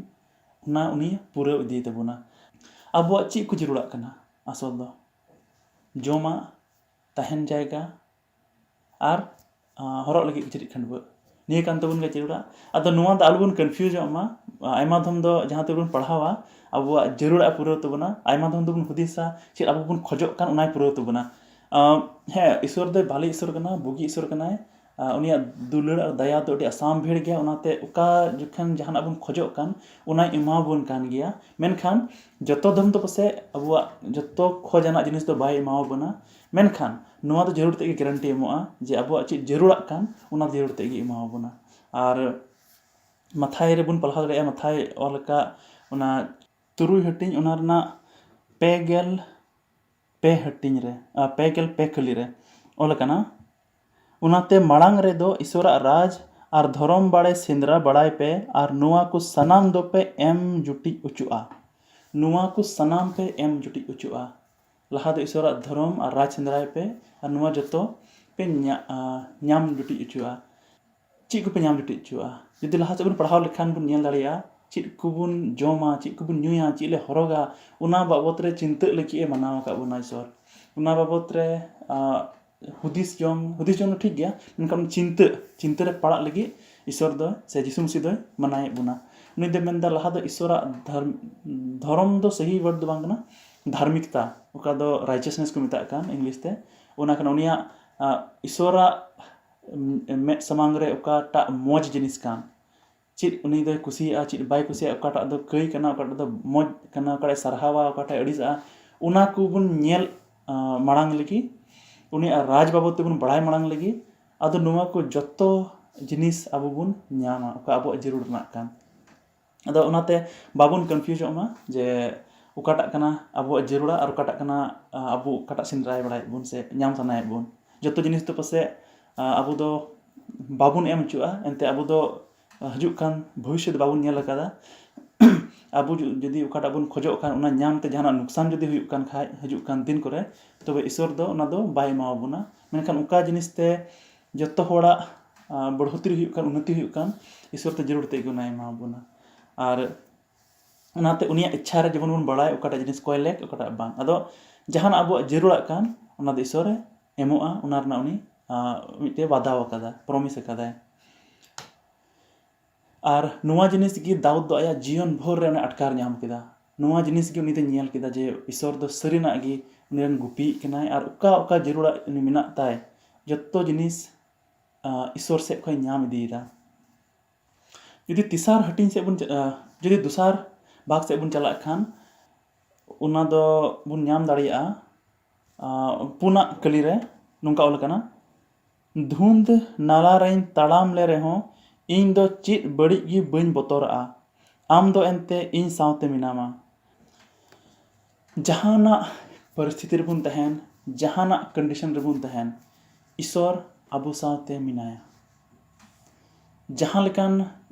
ᱚᱱᱟ ᱩᱱᱤ ᱯᱩᱨᱟᱹᱣ ᱤᱫᱤᱭ ᱛᱟᱵᱚᱱᱟ᱾ ᱟᱵᱚᱣᱟᱜ ᱪᱮᱫ ᱠᱚ ᱡᱟᱹᱨᱩᱲᱟᱜ ᱠᱟᱱᱟ? ᱟᱥᱚᱞ ᱫᱚ ᱡᱚᱢᱟᱜ, ᱛᱟᱦᱮᱱ ᱡᱟᱭᱜᱟ ᱟᱨ, ᱟᱸ, ᱦᱚᱨᱚᱜ ᱞᱟᱹᱜᱤᱫ ᱠᱤᱪᱨᱤᱡ ᱠᱷᱟᱹᱰᱣᱟᱹᱜ, ᱱᱤᱭᱟᱹ ᱠᱟᱱ ᱛᱟᱵᱚᱱ ᱜᱮᱭᱟ ᱡᱟᱹᱨᱩᱲᱟᱜ᱾ ᱟᱫᱚ ᱱᱚᱣᱟ ᱫᱚ ᱟᱞᱚᱵᱚᱱ ᱠᱚᱱᱯᱷᱤᱭᱩᱡᱚᱜ ᱢᱟ᱾ ᱟᱭᱢᱟ ᱫᱷᱚᱢ ᱫᱚ ᱡᱟᱦᱟᱸ ᱛᱮᱵᱚᱱ ᱯᱟᱲᱦᱟᱣᱟ, ᱟᱵᱚᱣᱟᱜ ᱡᱟᱹᱨᱩᱲᱟᱜ ᱮ ᱯᱩᱨᱟᱹᱣ ᱛᱟᱵᱚᱱᱟ, ᱟᱭᱢᱟ ᱫᱷᱚᱢ ᱫᱚᱵᱚᱱ ᱦᱩᱫᱤᱥᱟ ᱪᱮᱫ ᱟᱵᱚ ᱵᱚᱱ ᱠᱷᱚᱡᱚᱜ ᱠᱟᱱ, ᱚᱱᱟᱭ ᱯᱩᱨᱟᱹᱣ ᱛᱟᱵᱚᱱᱟ᱾ ᱟᱸ, ᱦᱮᱸ, ᱤᱥᱚᱨ ᱫᱚᱭ ᱵᱷᱟᱞᱮ ᱤᱥᱚᱨ ᱠᱟᱱᱟ, ᱵᱩᱜᱤ ᱤᱥᱚᱨ ᱠᱟᱱᱟᱭ, ᱟᱨ ᱩᱱᱤᱭᱟᱜ ᱫᱩᱞᱟᱹᱲ ᱟᱨ ᱫᱟᱭᱟ ᱫᱚ ᱟᱹᱰᱤ ᱟᱥᱟᱢᱵᱷᱮᱲ ᱜᱮᱭᱟ᱾ ᱚᱱᱟᱛᱮ ᱚᱠᱟ ᱡᱚᱠᱷᱚᱱ ᱡᱟᱦᱟᱱᱟᱜ ᱵᱚᱱ ᱠᱷᱚᱡᱚᱜ ᱠᱟᱱ, ᱚᱱᱟᱭ ᱮᱢᱟᱵᱚᱱ ᱠᱟᱱ ᱜᱮᱭᱟ᱾ ᱢᱮᱱᱠᱷᱟᱱ ᱡᱚᱛᱚ ᱫᱷᱚᱨᱢ ᱫᱚ ᱯᱟᱥᱮᱡ ᱟᱵᱚᱣᱟᱜ ᱡᱚᱛᱚ ᱠᱷᱚᱡᱟᱱᱟᱜ ᱡᱤᱱᱤᱥ ᱫᱚ ᱵᱟᱭ ᱮᱢᱟᱣᱟᱵᱚᱱᱟ, ᱢᱮᱱᱠᱷᱟᱱ ᱱᱚᱣᱟ ᱫᱚ ᱡᱟᱹᱨᱩᱲ ᱛᱮᱫ ᱜᱮ ᱜᱮᱨᱮᱱᱴᱤ ᱮᱢᱚᱜᱼᱟ ᱡᱮ ᱟᱵᱚᱣᱟᱜ ᱪᱮᱫ ᱡᱟᱹᱨᱩᱲᱟᱜ ᱠᱟᱱ, ᱚᱱᱟ ᱫᱚ ᱡᱟᱹᱨᱩᱲ ᱛᱮᱫ ᱜᱮ ᱮᱢᱟᱣᱟᱵᱚᱱᱟ᱾ ᱟᱨ ᱢᱟᱛᱷᱟᱭ ᱨᱮᱵᱚᱱ ᱯᱟᱲᱦᱟᱣ ᱫᱟᱲᱮᱭᱟᱜᱼᱟ, ᱢᱟᱛᱷᱟᱭ ᱚᱞ ᱟᱠᱟᱫ ᱚᱱᱟ ᱛᱩᱨᱩᱭ ᱦᱟᱹᱴᱤᱧ, ᱚᱱᱟ ᱨᱮᱱᱟᱜ ᱯᱮ ᱜᱮᱞ ᱯᱮ ᱦᱟᱹᱴᱤᱧ ᱨᱮ, ᱟᱨ ᱯᱮ ᱜᱮᱞ ᱯᱮ ᱠᱷᱟᱹᱞᱤ ᱨᱮ ᱚᱞ ᱟᱠᱟᱱᱟ, "ᱚᱱᱟᱛᱮ ᱢᱟᱲᱟᱝ ᱨᱮᱫᱚ ᱤᱥᱚᱨᱟᱜ ᱨᱟᱡᱽ ᱟᱨ ᱫᱷᱚᱨᱚᱢ ᱵᱟᱲᱮ ᱥᱮᱸᱫᱽᱨᱟ ᱵᱟᱲᱟᱭ ᱯᱮ, ᱟᱨ ᱱᱚᱣᱟ ᱠᱚ ᱥᱟᱱᱟᱢ ᱫᱚᱯᱮ ᱮᱢ ᱡᱩᱴᱤᱡ ᱚᱪᱚᱜᱼᱟ᱾ ᱱᱚᱣᱟ ᱠᱚ ᱥᱟᱱᱟᱢ ᱯᱮ ᱮᱢ ᱡᱩᱴᱤᱡ ᱚᱪᱚᱜᱼᱟ᱾" ᱞᱟᱦᱟ ᱫᱚ ᱤᱥᱚᱨᱟᱜ ᱫᱷᱚᱨᱚᱢ ᱟᱨ ᱨᱟᱡᱽ ᱥᱮᱸᱫᱽᱨᱟᱭ ᱯᱮ, ᱟᱨ ᱱᱚᱣᱟ ᱡᱚᱛᱚ ᱯᱮ ᱧᱟ-, ᱟ, ᱧᱟᱢ ᱡᱩᱴᱤᱡ ᱚᱪᱚᱜᱼᱟ᱾ ᱪᱮᱫ ᱠᱚᱯᱮ ᱧᱟᱢ ᱡᱩᱴᱤᱡ ᱚᱪᱚᱜᱼᱟ? ᱡᱩᱫᱤ ᱞᱟᱦᱟ ᱥᱮᱫ ᱵᱚᱱ ᱯᱟᱲᱦᱟᱣ ᱞᱮᱠᱷᱟᱱ ᱵᱚᱱ ᱧᱮᱞ ᱫᱟᱲᱮᱭᱟᱜᱼᱟ, ᱪᱮᱫ ᱠᱚᱵᱚᱱ ᱡᱚᱢᱟ, ᱪᱮᱫ ᱠᱚᱵᱚᱱ ᱧᱩᱭᱟ, ᱪᱮᱫ ᱞᱮ ᱦᱚᱨᱚᱜᱟ, ᱚᱱᱟ ᱵᱟᱵᱚᱛ ᱨᱮ ᱪᱤᱱᱛᱟᱹᱜ ᱞᱟᱹᱜᱤᱫ ᱮ ᱢᱟᱱᱟᱣ ᱟᱠᱟᱫ ᱵᱚᱱᱟ ᱤᱥᱚᱨ᱾ ᱚᱱᱟ ᱵᱟᱵᱚᱛ ᱨᱮ, ᱟ, ᱦᱩᱫᱤᱥ ᱡᱚᱝ, ᱦᱩᱫᱤᱥ ᱡᱚᱝ ᱫᱚ ᱴᱷᱤᱠ ᱜᱮᱭᱟ, ᱢᱮᱱᱠᱷᱟᱱ ᱪᱤᱱᱛᱟᱹ, ᱪᱤᱱᱛᱟᱹ ᱨᱮ ᱯᱟᱲᱟᱜ ᱞᱟᱹᱜᱤᱫ ᱤᱥᱚᱨ ᱫᱚ, ᱥᱮ ᱡᱤᱥᱩ ᱢᱟᱹᱥᱤ ᱫᱚᱭ ᱢᱟᱱᱟᱭᱮᱫ ᱵᱚᱱᱟ᱾ ᱩᱱᱤ ᱫᱚᱭ ᱢᱮᱱᱫᱟ, ᱞᱟᱦᱟ ᱫᱚ ᱤᱥᱚᱨᱟᱜ ᱫᱷᱚᱨᱢ, ᱫᱷᱚᱨᱚᱢ ᱫᱚ ᱥᱟᱹᱦᱤ word ᱫᱚ ᱵᱟᱝ ᱠᱟᱱᱟ, ᱫᱷᱟᱨᱢᱤᱠᱛᱟ, ᱚᱠᱟ ᱫᱚ righteousness ᱠᱚ ᱢᱮᱛᱟᱜ ᱠᱟᱱ English ᱛᱮ, ᱚᱱᱟ ᱠᱟᱱᱟ ᱩᱱᱤᱭᱟᱜ, ᱟ, ᱤᱥᱚᱨᱟᱜ, ᱩᱢ, ᱢᱮᱫ ᱥᱟᱢᱟᱝ ᱨᱮ ᱚᱠᱟᱴᱟᱜ ᱢᱚᱡᱽ ᱡᱤᱱᱤᱥ ᱠᱟᱱ, ᱪᱮᱫ ᱩᱱᱤ ᱫᱚᱭ ᱠᱩᱥᱤᱭᱟᱜᱼᱟ, ᱪᱮᱫ ᱵᱟᱭ ᱠᱩᱥᱤᱭᱟᱜᱼᱟ, ᱚᱠᱟᱴᱟᱜ ᱫᱚ ᱠᱟᱹᱭ ᱠᱟᱱᱟ, ᱚᱠᱟᱴᱟᱜ ᱫᱚ ᱢᱚᱡᱽ ᱠᱟᱱᱟ, ᱚᱠᱟᱴᱟᱜ ᱮ ᱥᱟᱨᱦᱟᱣᱟ, ᱚᱠᱟᱴᱟᱜ ᱮ ᱟᱹᱲᱤᱥᱟᱜᱼᱟ, ᱚᱱᱟ ᱠᱚᱵᱚᱱ ᱧᱮᱞ, ᱟ, ᱢᱟᱲᱟᱝ ᱞᱟᱹᱜᱤᱫ, ᱩᱱᱤᱭᱟᱜ ᱨᱟᱡᱽ ᱵᱟᱵᱚᱫ ᱛᱮᱵᱚᱱ ᱵᱟᱲᱟᱭ ᱢᱟᱲᱟᱝ ᱞᱟᱹᱜᱤᱫ, ᱟᱫᱚ ᱱᱚᱣᱟ ᱠᱚ ᱡᱚᱛᱚ ᱡᱤᱱᱤᱥ ᱟᱵᱚ ᱵᱚᱱ ᱧᱟᱢᱟ, ᱚᱠᱟ ᱟᱵᱚᱣᱟᱜ ᱡᱟᱹᱨᱩᱲ ᱨᱮᱱᱟᱜ ᱠᱟᱱ᱾ ᱟᱫᱚ ᱚᱱᱟᱛᱮ ᱵᱟᱵᱚᱱ confuseᱚᱜ ᱢᱟ ᱡᱮ ᱚᱠᱟᱴᱟᱜ ᱠᱟᱱᱟ ᱟᱵᱚᱣᱟᱜ ᱡᱟᱹᱨᱩᱲᱟ ᱟᱨ ᱚᱠᱟᱴᱟᱜ ᱠᱟᱱᱟ, ᱟ, ᱟᱵᱚ ᱚᱠᱟᱴᱟᱜ ᱥᱮᱸᱫᱽᱨᱟᱭ ᱵᱟᱲᱟᱭᱮᱫ ᱵᱚᱱ ᱥᱮ ᱧᱟᱢ ᱥᱟᱱᱟᱭᱮᱫ ᱵᱚᱱ᱾ ᱡᱚᱛᱚ ᱡᱤᱱᱤᱥ ᱫᱚ ᱯᱟᱥᱮᱡ, ᱟ, ᱟᱵᱚ ᱫᱚ ᱵᱟᱵᱚᱱ ᱮᱢ ᱦᱚᱪᱚᱜᱼᱟ, ᱮᱱᱛᱮ ᱟᱵᱚ ᱫᱚ, ᱟ, ᱦᱤᱡᱩᱜ ᱠᱟᱱ ᱵᱷᱚᱵᱤᱥᱥᱚᱛ ᱵᱟᱵᱚᱱ ᱧᱮᱞ ᱟᱠᱟᱫᱟ᱾ ᱟᱵᱚ ᱡᱩ-, ᱡᱩᱫᱤ ᱚᱠᱟᱴᱟᱜ ᱵᱚᱱ ᱠᱷᱚᱡᱚᱜ ᱠᱷᱟᱱ, ᱚᱱᱟ ᱧᱟᱢ ᱛᱮ ᱡᱟᱦᱟᱱᱟᱜ ᱱᱩᱠᱥᱟᱱ ᱡᱩᱫᱤ ᱦᱩᱭᱩᱜ ᱠᱟᱱ ᱠᱷᱟᱡ ᱦᱤᱡᱩᱜ ᱠᱟᱱ ᱫᱤᱱ ᱠᱚᱨᱮ, ᱛᱚᱵᱮ ᱤᱥᱚᱨ ᱫᱚ ᱚᱱᱟ ᱫᱚ ᱵᱟᱭ ᱮᱢᱟᱣᱟᱵᱚᱱᱟ᱾ ᱢᱮᱱᱠᱷᱟᱱ ᱚᱠᱟ ᱡᱤᱱᱤᱥ ᱛᱮ ᱡᱚᱛᱚ ᱦᱚᱲᱟᱜ, ᱟ, ᱵᱟᱹᱲᱦᱩᱛᱤ ᱦᱩᱭᱩᱜ ᱠᱟᱱ, ᱩᱱᱱᱚᱛᱤ ᱦᱩᱭᱩᱜ ᱠᱟᱱ, ᱤᱥᱚᱨ ᱛᱮ ᱡᱟᱹᱨᱩᱲ ᱛᱮ ᱜᱮ ᱚᱱᱟᱭ ᱮᱢᱟᱣᱟᱵᱚᱱᱟ᱾ ᱟᱨ ᱚᱱᱟᱛᱮ ᱩᱱᱤᱭᱟᱜ ᱤᱪᱪᱷᱟ ᱨᱮ ᱡᱮᱢᱚᱱ ᱵᱚᱱ ᱵᱟᱲᱟᱭ ᱚᱠᱟᱴᱟᱜ ᱡᱤᱱᱤᱥ ᱠᱚᱭ ᱞᱮᱠ, ᱚᱠᱟᱴᱟᱜ ᱵᱟᱝ᱾ ᱟᱫᱚ ᱡᱟᱦᱟᱱᱟᱜ ᱟᱵᱚᱣᱟᱜ ᱡᱟᱹᱨᱩᱲᱟᱜ ᱠᱟᱱ, ᱚᱱᱟ ᱫᱚ ᱤᱥᱚᱨᱮ ᱮᱢᱚᱜᱼᱟ, ᱚᱱᱟ ᱨᱮᱱᱟᱜ ᱩᱱᱤ, ᱟ, ᱢᱤᱫᱴᱮᱡ ᱣᱟᱫᱟᱣ ᱟᱠᱟᱫᱟ, promise ᱟᱠᱟᱫᱟᱭ᱾ ᱟᱨ ᱱᱚᱣᱟ ᱡᱤᱱᱤᱥ ᱜᱮ ᱫᱟᱣᱩᱫ ᱫᱚ ᱟᱭᱟᱜ ᱡᱤᱭᱚᱱ ᱵᱷᱳᱨ ᱨᱮ ᱚᱱᱮ ᱟᱴᱠᱟᱨ ᱧᱟᱢ ᱠᱮᱫᱟ᱾ ᱱᱚᱣᱟ ᱡᱤᱱᱤᱥ ᱜᱮ ᱩᱱᱤ ᱫᱚᱭ ᱧᱮᱞ ᱠᱮᱫᱟ ᱡᱮ ᱤᱥᱚᱨ ᱫᱚ ᱥᱟᱹᱨᱤᱱᱟᱜ ᱜᱮ ᱩᱱᱤ ᱨᱮᱱ ᱜᱩᱯᱤᱭᱤᱡ ᱠᱟᱱᱟᱭ, ᱟᱨ ᱚᱠᱟ ᱚᱠᱟ ᱡᱟᱹᱨᱩᱲᱟᱜ ᱩᱱᱤ ᱢᱮᱱᱟᱜ ᱛᱟᱭ, ᱡᱚᱛᱚ ᱡᱤᱱᱤᱥ ᱟᱸ, ᱤᱥᱥᱚᱨ ᱥᱮᱫ ᱠᱷᱚᱱ ᱧᱟᱢ ᱤᱫᱤᱭᱮᱫᱟ᱾ ᱡᱩᱫᱤ ᱛᱮᱥᱟᱨ ᱦᱟᱹᱴᱤᱧ ᱥᱮᱫ ᱵᱚᱱ ᱪᱟ-, ᱟᱸ, ᱡᱩᱫᱤ ᱫᱚᱥᱟᱨ ᱵᱷᱟᱜᱽ ᱥᱮᱫ ᱵᱚᱱ ᱪᱟᱞᱟᱜ ᱠᱷᱟᱱ, ᱚᱱᱟ ᱫᱚ ᱵᱚᱱ ᱧᱟᱢ ᱫᱟᱲᱮᱭᱟᱜᱼᱟ, ᱟᱸ, ᱯᱩᱱᱟᱜ ᱠᱟᱹᱞᱤ ᱨᱮ ᱱᱚᱝᱠᱟ ᱚᱞ ᱟᱠᱟᱱᱟ, "ᱫᱷᱩᱸᱫ ᱱᱟᱞᱟ ᱨᱮᱧ ᱛᱟᱲᱟᱢ ᱞᱮ ᱨᱮᱦᱚᱸ, ᱤᱧ ᱫᱚ ᱪᱮᱫ ᱵᱟᱹᱲᱤᱡ ᱜᱮ ᱵᱟᱹᱧ ᱵᱚᱛᱚᱨᱟᱜᱼᱟ, ᱟᱢ ᱫᱚ ᱮᱱᱛᱮ ᱤᱧ ᱥᱟᱶᱛᱮ ᱢᱮᱱᱟᱢᱟ᱾" ᱡᱟᱦᱟᱱᱟᱜ ᱯᱚᱨᱤᱥᱛᱷᱤᱛᱤ ᱨᱮᱵᱚᱱ ᱛᱟᱦᱮᱱ, ᱡᱟᱦᱟᱱᱟᱜ condition ᱨᱮᱵᱚᱱ ᱛᱟᱦᱮᱱ, ᱤᱥᱥᱚᱨ ᱟᱵᱚ ᱥᱟᱶᱛᱮ ᱢᱮᱱᱟᱭᱟ᱾ ᱡᱟᱦᱟᱸ ᱞᱮᱠᱟᱱ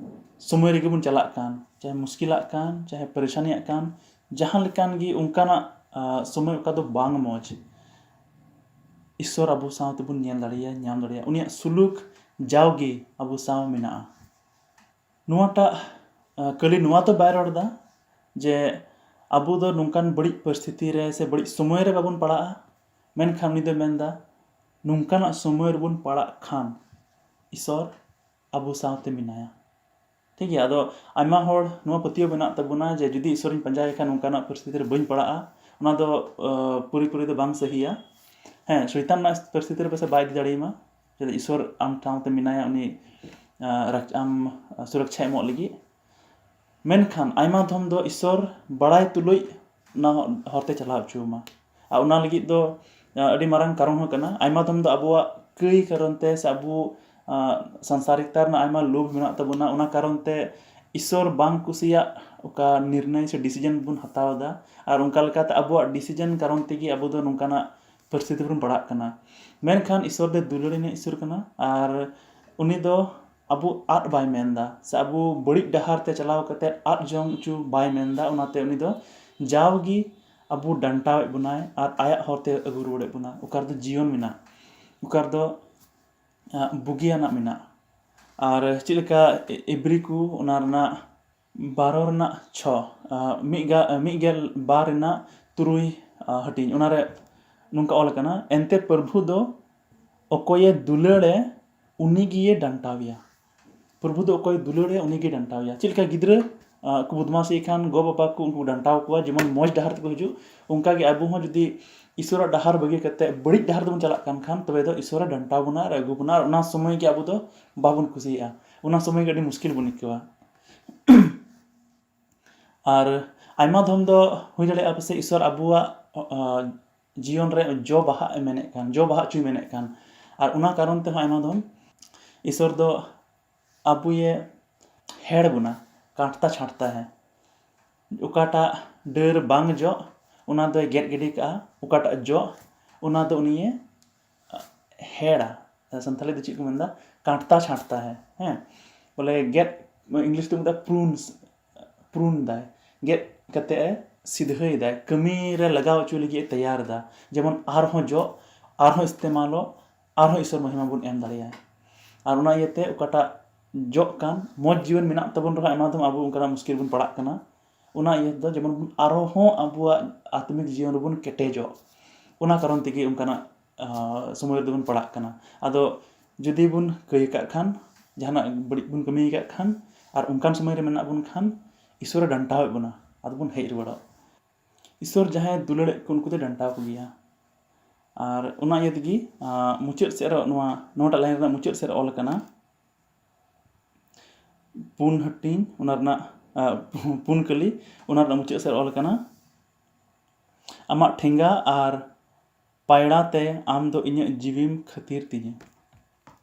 ᱥᱚᱢᱚᱭ ᱨᱮᱜᱮ ᱵᱚᱱ ᱪᱟᱞᱟᱜ ᱠᱟᱱ, ᱪᱟᱦᱮ ᱢᱩᱥᱠᱤᱞᱟᱜ ᱠᱟᱱ, ᱪᱟᱦᱮ ᱯᱮᱨᱮᱥᱟᱱᱤᱭᱟᱜ ᱠᱟᱱ, ᱡᱟᱦᱟᱸ ᱞᱮᱠᱟᱱ ᱜᱮ ᱚᱱᱠᱟᱱᱟᱜ, ᱟ, ᱥᱚᱢᱚᱭ ᱚᱠᱟ ᱫᱚ ᱵᱟᱝ ᱢᱚᱡᱽ, ᱤᱥᱥᱚᱨ ᱟᱵᱚ ᱥᱟᱶ ᱛᱮᱵᱚᱱ ᱧᱮᱞ ᱫᱟᱲᱮᱭᱟᱭᱟ, ᱧᱟᱢ ᱫᱟᱲᱮᱭᱟᱜᱼᱟ᱾ ᱩᱱᱤᱭᱟᱜ ᱥᱩᱞᱩᱠ ᱡᱟᱣᱜᱮ ᱟᱵᱚ ᱥᱟᱶ ᱢᱮᱱᱟᱜᱼᱟ᱾ ᱱᱚᱣᱟᱴᱟᱜ, ᱟ, ᱠᱟᱹᱞᱤ ᱱᱚᱣᱟ ᱫᱚ ᱵᱟᱭ ᱨᱚᱲ ᱮᱫᱟ ᱡᱮ ᱟᱵᱚ ᱫᱚ ᱱᱚᱝᱠᱟᱱ ᱵᱟᱹᱲᱤᱡ ᱯᱚᱨᱤᱥᱛᱷᱤᱛᱤ ᱨᱮ ᱥᱮ ᱵᱟᱹᱲᱤᱡ ᱥᱚᱢᱚᱭ ᱨᱮ ᱵᱟᱵᱚᱱ ᱯᱟᱲᱟᱜᱼᱟ, ᱢᱮᱱᱠᱷᱟᱱ ᱩᱱᱤ ᱫᱚᱭ ᱢᱮᱱᱫᱟ, ᱱᱚᱝᱠᱟᱱᱟᱜ ᱥᱚᱢᱚᱭ ᱨᱮᱵᱚᱱ ᱯᱟᱲᱟᱜ ᱠᱷᱟᱱ ᱤᱥᱚᱨ ᱟᱵᱚ ᱥᱟᱶᱛᱮ ᱢᱮᱱᱟᱭᱟ᱾ ᱴᱷᱤᱠ ᱜᱮᱭᱟ, ᱟᱫᱚ ᱟᱭᱢᱟ ᱦᱚᱲ ᱱᱚᱣᱟ ᱯᱟᱹᱛᱭᱟᱹᱣ ᱢᱮᱱᱟᱜ ᱛᱟᱵᱚᱱᱟ ᱡᱮ ᱡᱩᱫᱤ ᱤᱥᱚᱨᱤᱧ ᱯᱟᱸᱡᱟᱭᱮ ᱠᱷᱟᱱ ᱱᱚᱝᱠᱟᱱᱟᱜ ᱯᱚᱨᱤᱥᱛᱷᱤᱛᱤ ᱨᱮ ᱵᱟᱹᱧ ᱯᱟᱲᱟᱜᱼᱟ, ᱚᱱᱟ ᱫᱚ, ᱟ, ᱯᱩᱨᱟᱹᱯᱩᱨᱤ ᱫᱚ ᱵᱟᱝ ᱥᱟᱹᱦᱤᱭᱟ᱾ ᱦᱮᱸ, ᱥᱚᱭᱛᱟᱱ ᱨᱮᱱᱟᱜ ᱯᱚᱨᱤᱥᱛᱷᱤᱛᱤ ᱨᱮ ᱯᱟᱥᱮᱡ ᱵᱟᱭ ᱤᱫᱤ ᱫᱟᱲᱮᱭᱟᱢᱟ, ᱪᱮᱫᱟᱜ ᱤᱥᱚᱨ ᱟᱢ ᱴᱷᱟᱶ ᱛᱮ ᱢᱮᱱᱟᱭᱟ, ᱩᱱᱤ, ᱟ, ᱨᱟᱠ-, ᱟᱢ ᱥᱩᱨᱚᱠᱪᱷᱟ ᱮᱢᱚᱜ ᱞᱟᱹᱜᱤᱫ᱾ ᱢᱮᱱᱠᱷᱟᱱ ᱟᱭᱢᱟ ᱫᱷᱚᱢ ᱫᱚ ᱤᱥᱚᱨ ᱵᱟᱲᱟᱭ ᱛᱩᱞᱩᱡ ᱚᱱᱟ ᱦᱚᱨᱛᱮ ᱪᱟᱞᱟᱣ ᱦᱚᱪᱚ ᱟᱢᱟ᱾ ᱟᱨ ᱚᱱᱟ ᱞᱟᱹᱜᱤᱫ ᱫᱚ, ᱟ, ᱟᱹᱰᱤ ᱢᱟᱨᱟᱝ ᱠᱟᱨᱚᱱ ᱦᱚᱸ ᱠᱟᱱᱟ᱾ ᱟᱭᱢᱟ ᱫᱷᱚᱢ ᱫᱚ ᱟᱵᱚᱣᱟᱜ ᱠᱟᱹᱭ ᱠᱟᱨᱚᱱ ᱛᱮ ᱥᱮ ᱟᱵᱚ, ᱟ, ᱥᱟᱝᱥᱟᱨᱤᱠᱛᱟ ᱨᱮᱱᱟᱜ ᱟᱭᱢᱟ ᱞᱳᱵᱷ ᱢᱮᱱᱟᱜ ᱛᱟᱵᱚᱱᱟ, ᱚᱱᱟ ᱠᱟᱨᱚᱱ ᱛᱮ ᱤᱥᱚᱨ ᱵᱟᱝ ᱠᱩᱥᱤᱭᱟᱜ ᱚᱠᱟ ᱱᱤᱨᱱᱚᱭ ᱥᱮ decision ᱵᱚᱱ ᱦᱟᱛᱟᱣ ᱮᱫᱟ, ᱟᱨ ᱚᱱᱠᱟ ᱞᱮᱠᱟᱛᱮ ᱟᱵᱚᱣᱟᱜ decision ᱠᱟᱨᱚᱱ ᱛᱮᱜᱮ ᱟᱵᱚ ᱫᱚ ᱱᱚᱝᱠᱟᱱᱟᱜ ᱯᱚᱨᱤᱥᱛᱷᱤᱛᱤ ᱨᱮᱵᱚᱱ ᱯᱟᱲᱟᱜ ᱠᱟᱱᱟ᱾ ᱢᱮᱱᱠᱷᱟᱱ ᱤᱥᱚᱨ ᱫᱚ ᱫᱩᱞᱟᱹᱲ ᱨᱮᱱᱟᱜ ᱤᱥᱚᱨ ᱠᱟᱱᱟ, ᱟᱨ ᱩᱱᱤ ᱫᱚ ᱟᱵᱚ ᱟᱫ ᱵᱟᱭ ᱢᱮᱱᱫᱟ, ᱥᱮ ᱟᱵᱚ ᱵᱟᱹᱲᱤᱡ ᱰᱟᱦᱟᱨ ᱛᱮ ᱪᱟᱞᱟᱣ ᱠᱟᱛᱮ ᱟᱫ ᱡᱚᱝ ᱦᱚᱪᱚ ᱵᱟᱭ ᱢᱮᱱᱫᱟ᱾ ᱚᱱᱟᱛᱮ ᱩᱱᱤ ᱫᱚ ᱡᱟᱣᱜᱮ ᱟᱵᱚ ᱰᱟᱱᱴᱟᱣᱮᱫ ᱵᱚᱱᱟᱭ ᱟᱨ ᱟᱭᱟᱜ ᱦᱚᱨᱛᱮ ᱟᱹᱜᱩ ᱨᱩᱣᱟᱹᱲᱮᱫ ᱵᱚᱱᱟ᱾ ᱚᱠᱟ ᱨᱮᱫᱚ ᱡᱤᱭᱚᱱ ᱢᱮᱱᱟᱜ, ᱚᱠᱟ ᱨᱮᱫᱚ, ᱟᱸ, ᱵᱩᱜᱤᱭᱟᱱᱟᱜ ᱢᱮᱱᱟᱜ᱾ ᱟᱨ ᱪᱮᱫ ᱞᱮᱠᱟ ᱮ-, ᱮᱵᱨᱤ ᱠᱚ, ᱚᱱᱟ ᱨᱮᱱᱟᱜ ᱵᱟᱨᱚ ᱨᱮᱱᱟᱜ ᱪᱷᱚ, ᱟᱸ, ᱢᱤᱫ ᱜᱟ-, ᱢᱤᱫ ᱜᱮᱞ ᱵᱟᱨ ᱨᱮᱱᱟᱜ ᱛᱩᱨᱩᱭ, ᱟᱸ, ᱦᱟᱹᱴᱤᱧ, ᱚᱱᱟᱨᱮ ᱱᱚᱝᱠᱟ ᱚᱞ ᱟᱠᱟᱱᱟ, "ᱮᱱᱛᱮ ᱯᱨᱚᱵᱷᱩ ᱫᱚ ᱚᱠᱚᱭᱮ ᱫᱩᱞᱟᱹᱲᱮ, ᱩᱱᱤ ᱜᱮᱭᱮ ᱰᱟᱱᱴᱟᱣᱮᱭᱟ᱾" ᱯᱨᱚᱵᱷᱩ ᱫᱚ ᱚᱠᱚᱭ ᱫᱩᱞᱟᱹᱲᱮ, ᱩᱱᱤ ᱜᱮ ᱰᱟᱱᱴᱟᱣᱮᱭᱟ᱾ ᱪᱮᱫ ᱞᱮᱠᱟ ᱜᱤᱫᱽᱨᱟᱹ ᱟᱸ, ᱠᱚ ᱵᱚᱫᱢᱟᱥᱤ ᱠᱷᱟᱱ, ᱜᱚ ᱵᱟᱵᱟ ᱠᱚ ᱩᱱᱠᱩ ᱰᱟᱱᱴᱟᱣ ᱠᱚᱣᱟ, ᱡᱮᱢᱚᱱ ᱢᱚᱡᱽ ᱰᱟᱦᱟᱨ ᱛᱮᱠᱚ ᱦᱤᱡᱩᱜ᱾ ᱚᱱᱠᱟ ᱜᱮ ᱟᱵᱚ ᱦᱚᱸ ᱡᱩᱫᱤ ᱤᱥᱚᱨᱟᱜ ᱰᱟᱦᱟᱨ ᱵᱟᱹᱜᱤ ᱠᱟᱛᱮ ᱵᱟᱹᱲᱤᱡ ᱰᱟᱦᱟᱨ ᱛᱮᱵᱚᱱ ᱪᱟᱞᱟᱜ ᱠᱟᱱ ᱠᱷᱟᱱ, ᱛᱚᱵᱮ ᱫᱚ ᱤᱥᱚᱨᱮ ᱰᱟᱱᱴᱟᱣ ᱵᱚᱱᱟ ᱟᱨ ᱟᱹᱜᱩ ᱵᱚᱱᱟ, ᱟᱨ ᱚᱱᱟ ᱥᱚᱢᱚᱭ ᱜᱮ ᱟᱵᱚ ᱫᱚ ᱵᱟᱵᱚᱱ ᱠᱩᱥᱤᱭᱟᱜᱼᱟ, ᱚᱱᱟ ᱥᱚᱢᱚᱭ ᱜᱮ ᱟᱹᱰᱤ ᱢᱩᱥᱠᱤᱞ ᱵᱚᱱ ᱟᱹᱭᱠᱟᱹᱣᱟ᱾ ᱟᱨ ᱟᱭᱢᱟ ᱫᱷᱚᱢ ᱫᱚ ᱦᱩᱭ ᱫᱟᱲᱮᱭᱟᱜᱼᱟ ᱯᱟᱥᱮᱡ ᱤᱥᱚᱨ ᱟᱵᱚᱣᱟᱜ, ᱟᱸ, ᱡᱤᱭᱚᱱ ᱨᱮ ᱡᱚ ᱵᱟᱦᱟᱜ ᱮ ᱢᱮᱱᱮᱫ ᱠᱟᱱ, ᱡᱚ ᱵᱟᱦᱟ ᱦᱚᱪᱚᱭ ᱢᱮᱱᱮᱫ ᱠᱟᱱ, ᱟᱨ ᱚᱱᱟ ᱠᱟᱨᱚᱱ ᱛᱮᱦᱚᱸ ᱟᱭᱢᱟ ᱫᱷᱚᱢ ᱤᱥᱚᱨ ᱫᱚ ᱟᱵᱚᱭᱮ ᱦᱮᱲ ᱵᱚᱱᱟ, ᱠᱟᱴᱛᱟ ᱪᱷᱟᱸᱴᱛᱟ ᱦᱮ᱾ ᱚᱠᱟᱴᱟᱜ ᱰᱟᱹᱨ ᱵᱟᱝ ᱡᱚᱜ, ᱚᱱᱟ ᱫᱚᱭ ᱜᱮᱫ ᱜᱤᱰᱤ ᱠᱟᱜᱼᱟ, ᱚᱠᱟᱴᱟᱜ ᱡᱚᱜ, ᱚᱱᱟ ᱫᱚ ᱩᱱᱤᱭᱮ ᱦᱮᱲᱟ᱾ ᱥᱟᱱᱛᱟᱲᱤ ᱫᱚ ᱪᱮᱫ ᱠᱚ ᱢᱮᱱᱫᱟ? ᱠᱟᱴᱛᱟ ᱪᱷᱟᱸᱴᱛᱟ ᱦᱮ, ᱦᱮᱸ, ᱵᱚᱞᱮ ᱜᱮᱫ, English ᱛᱮ ᱢᱮᱛᱟᱜᱼᱟ ᱯᱨᱩᱱᱥ, ᱯᱨᱩᱱ ᱫᱟᱭ, ᱜᱮᱫ ᱠᱟᱛᱮ ᱮ ᱥᱤᱫᱷᱟᱹᱭ ᱫᱟᱭ, ᱠᱟᱹᱢᱤ ᱨᱮ ᱞᱟᱜᱟᱣ ᱦᱚᱪᱚ ᱞᱟᱹᱜᱤᱫ ᱮ ᱛᱮᱭᱟᱨ ᱫᱟ, ᱡᱮᱢᱚᱱ ᱟᱨᱦᱚᱸ ᱡᱚᱜ, ᱟᱨᱦᱚᱸ ᱤᱥᱛᱮᱢᱟᱞᱚᱜ, ᱟᱨᱦᱚᱸ ᱤᱥᱚᱨ ᱢᱚᱦᱤᱢᱟ ᱵᱚᱱ ᱮᱢ ᱫᱟᱲᱮᱭᱟᱭ᱾ ᱟᱨ ᱚᱱᱟ ᱤᱭᱟᱹᱛᱮ ᱚᱠᱟᱴᱟᱜ ᱡᱚᱜ ᱠᱟᱱ, ᱢᱚᱡᱽ ᱡᱤᱭᱚᱱ ᱢᱮᱱᱟᱜ ᱛᱟᱵᱚᱱ ᱨᱮᱦᱚᱸ ᱟᱭᱢᱟ ᱫᱷᱚᱢ ᱟᱵᱚ ᱚᱱᱠᱟᱱᱟᱜ ᱢᱩᱥᱠᱤᱞ ᱵᱚᱱ ᱯᱟᱲᱟᱜ ᱠᱟᱱᱟ᱾ ᱚᱱᱟ ᱤᱭᱟᱹ ᱫᱚ ᱡᱮᱢᱚᱱ ᱟᱨᱦᱚᱸ ᱟᱵᱚᱣᱟᱜ ᱟᱛᱢᱤᱠ ᱡᱤᱭᱚᱱ ᱨᱮᱵᱚᱱ ᱠᱮᱴᱮᱡᱚᱜ, ᱚᱱᱟ ᱠᱟᱨᱚᱱ ᱛᱮᱜᱮ ᱚᱱᱠᱟᱱᱟᱜ, ᱟᱸ, ᱥᱚᱢᱚᱭ ᱨᱮᱫᱚ ᱵᱚᱱ ᱯᱟᱲᱟᱜ ᱠᱟᱱᱟ᱾ ᱟᱫᱚ ᱡᱩᱫᱤ ᱵᱚᱱ ᱠᱟᱹᱭ ᱟᱠᱟᱫ ᱠᱷᱟᱱ, ᱡᱟᱦᱟᱱᱟᱜ ᱵᱟᱹᱲᱤᱡ ᱵᱚᱱ ᱠᱟᱹᱢᱤ ᱟᱠᱟᱫ ᱠᱷᱟᱱ, ᱟᱨ ᱚᱱᱠᱟᱱ ᱥᱚᱢᱚᱭ ᱨᱮ ᱢᱮᱱᱟᱜ ᱵᱚᱱ ᱠᱷᱟᱱ, ᱤᱥᱚᱨᱮ ᱰᱟᱱᱴᱟᱣᱮᱫ ᱵᱚᱱᱟ, ᱟᱫᱚ ᱵᱚᱱ ᱦᱮᱡ ᱨᱩᱣᱟᱹᱲᱚᱜ᱾ ᱤᱥᱚᱨ ᱡᱟᱦᱟᱸᱭ ᱫᱩᱞᱟᱹᱲᱮᱫ ᱠᱚ, ᱩᱱᱠᱩ ᱫᱚᱭ ᱰᱟᱱᱴᱟᱣ ᱠᱚᱜᱮᱭᱟ᱾ ᱟᱨ ᱚᱱᱟ ᱤᱭᱟᱹ ᱛᱮᱜᱮ, ᱟᱸ, ᱢᱩᱪᱟᱹᱫ ᱥᱮᱫ ᱨᱮ ᱱᱚᱣᱟ, ᱱᱚᱣᱟᱴᱟᱜ line ᱨᱮᱱᱟᱜ ᱢᱩᱪᱟᱹᱫ ᱥᱮᱫ ᱨᱮ ᱚᱞ ᱟᱠᱟᱱᱟ, ᱯᱩᱱ ᱦᱟᱹᱴᱤᱧ, ᱚᱱᱟ ᱨᱮᱱᱟᱜ, ᱟᱸ, ᱯᱩᱱ ᱠᱟᱹᱞᱤ, ᱚᱱᱟ ᱨᱮᱱᱟᱜ ᱢᱩᱪᱟᱹᱫ ᱥᱮᱫ ᱨᱮ ᱚᱞ ᱟᱠᱟᱱᱟ, ᱟᱢᱟᱜ ᱴᱷᱮᱸᱜᱟ ᱟᱨ ᱯᱟᱭᱲᱟ ᱛᱮ ᱟᱢ ᱫᱚ ᱤᱧᱟᱹᱜ ᱡᱤᱣᱤᱢ ᱠᱷᱟᱹᱛᱤᱨ ᱛᱤᱧᱟᱹ᱾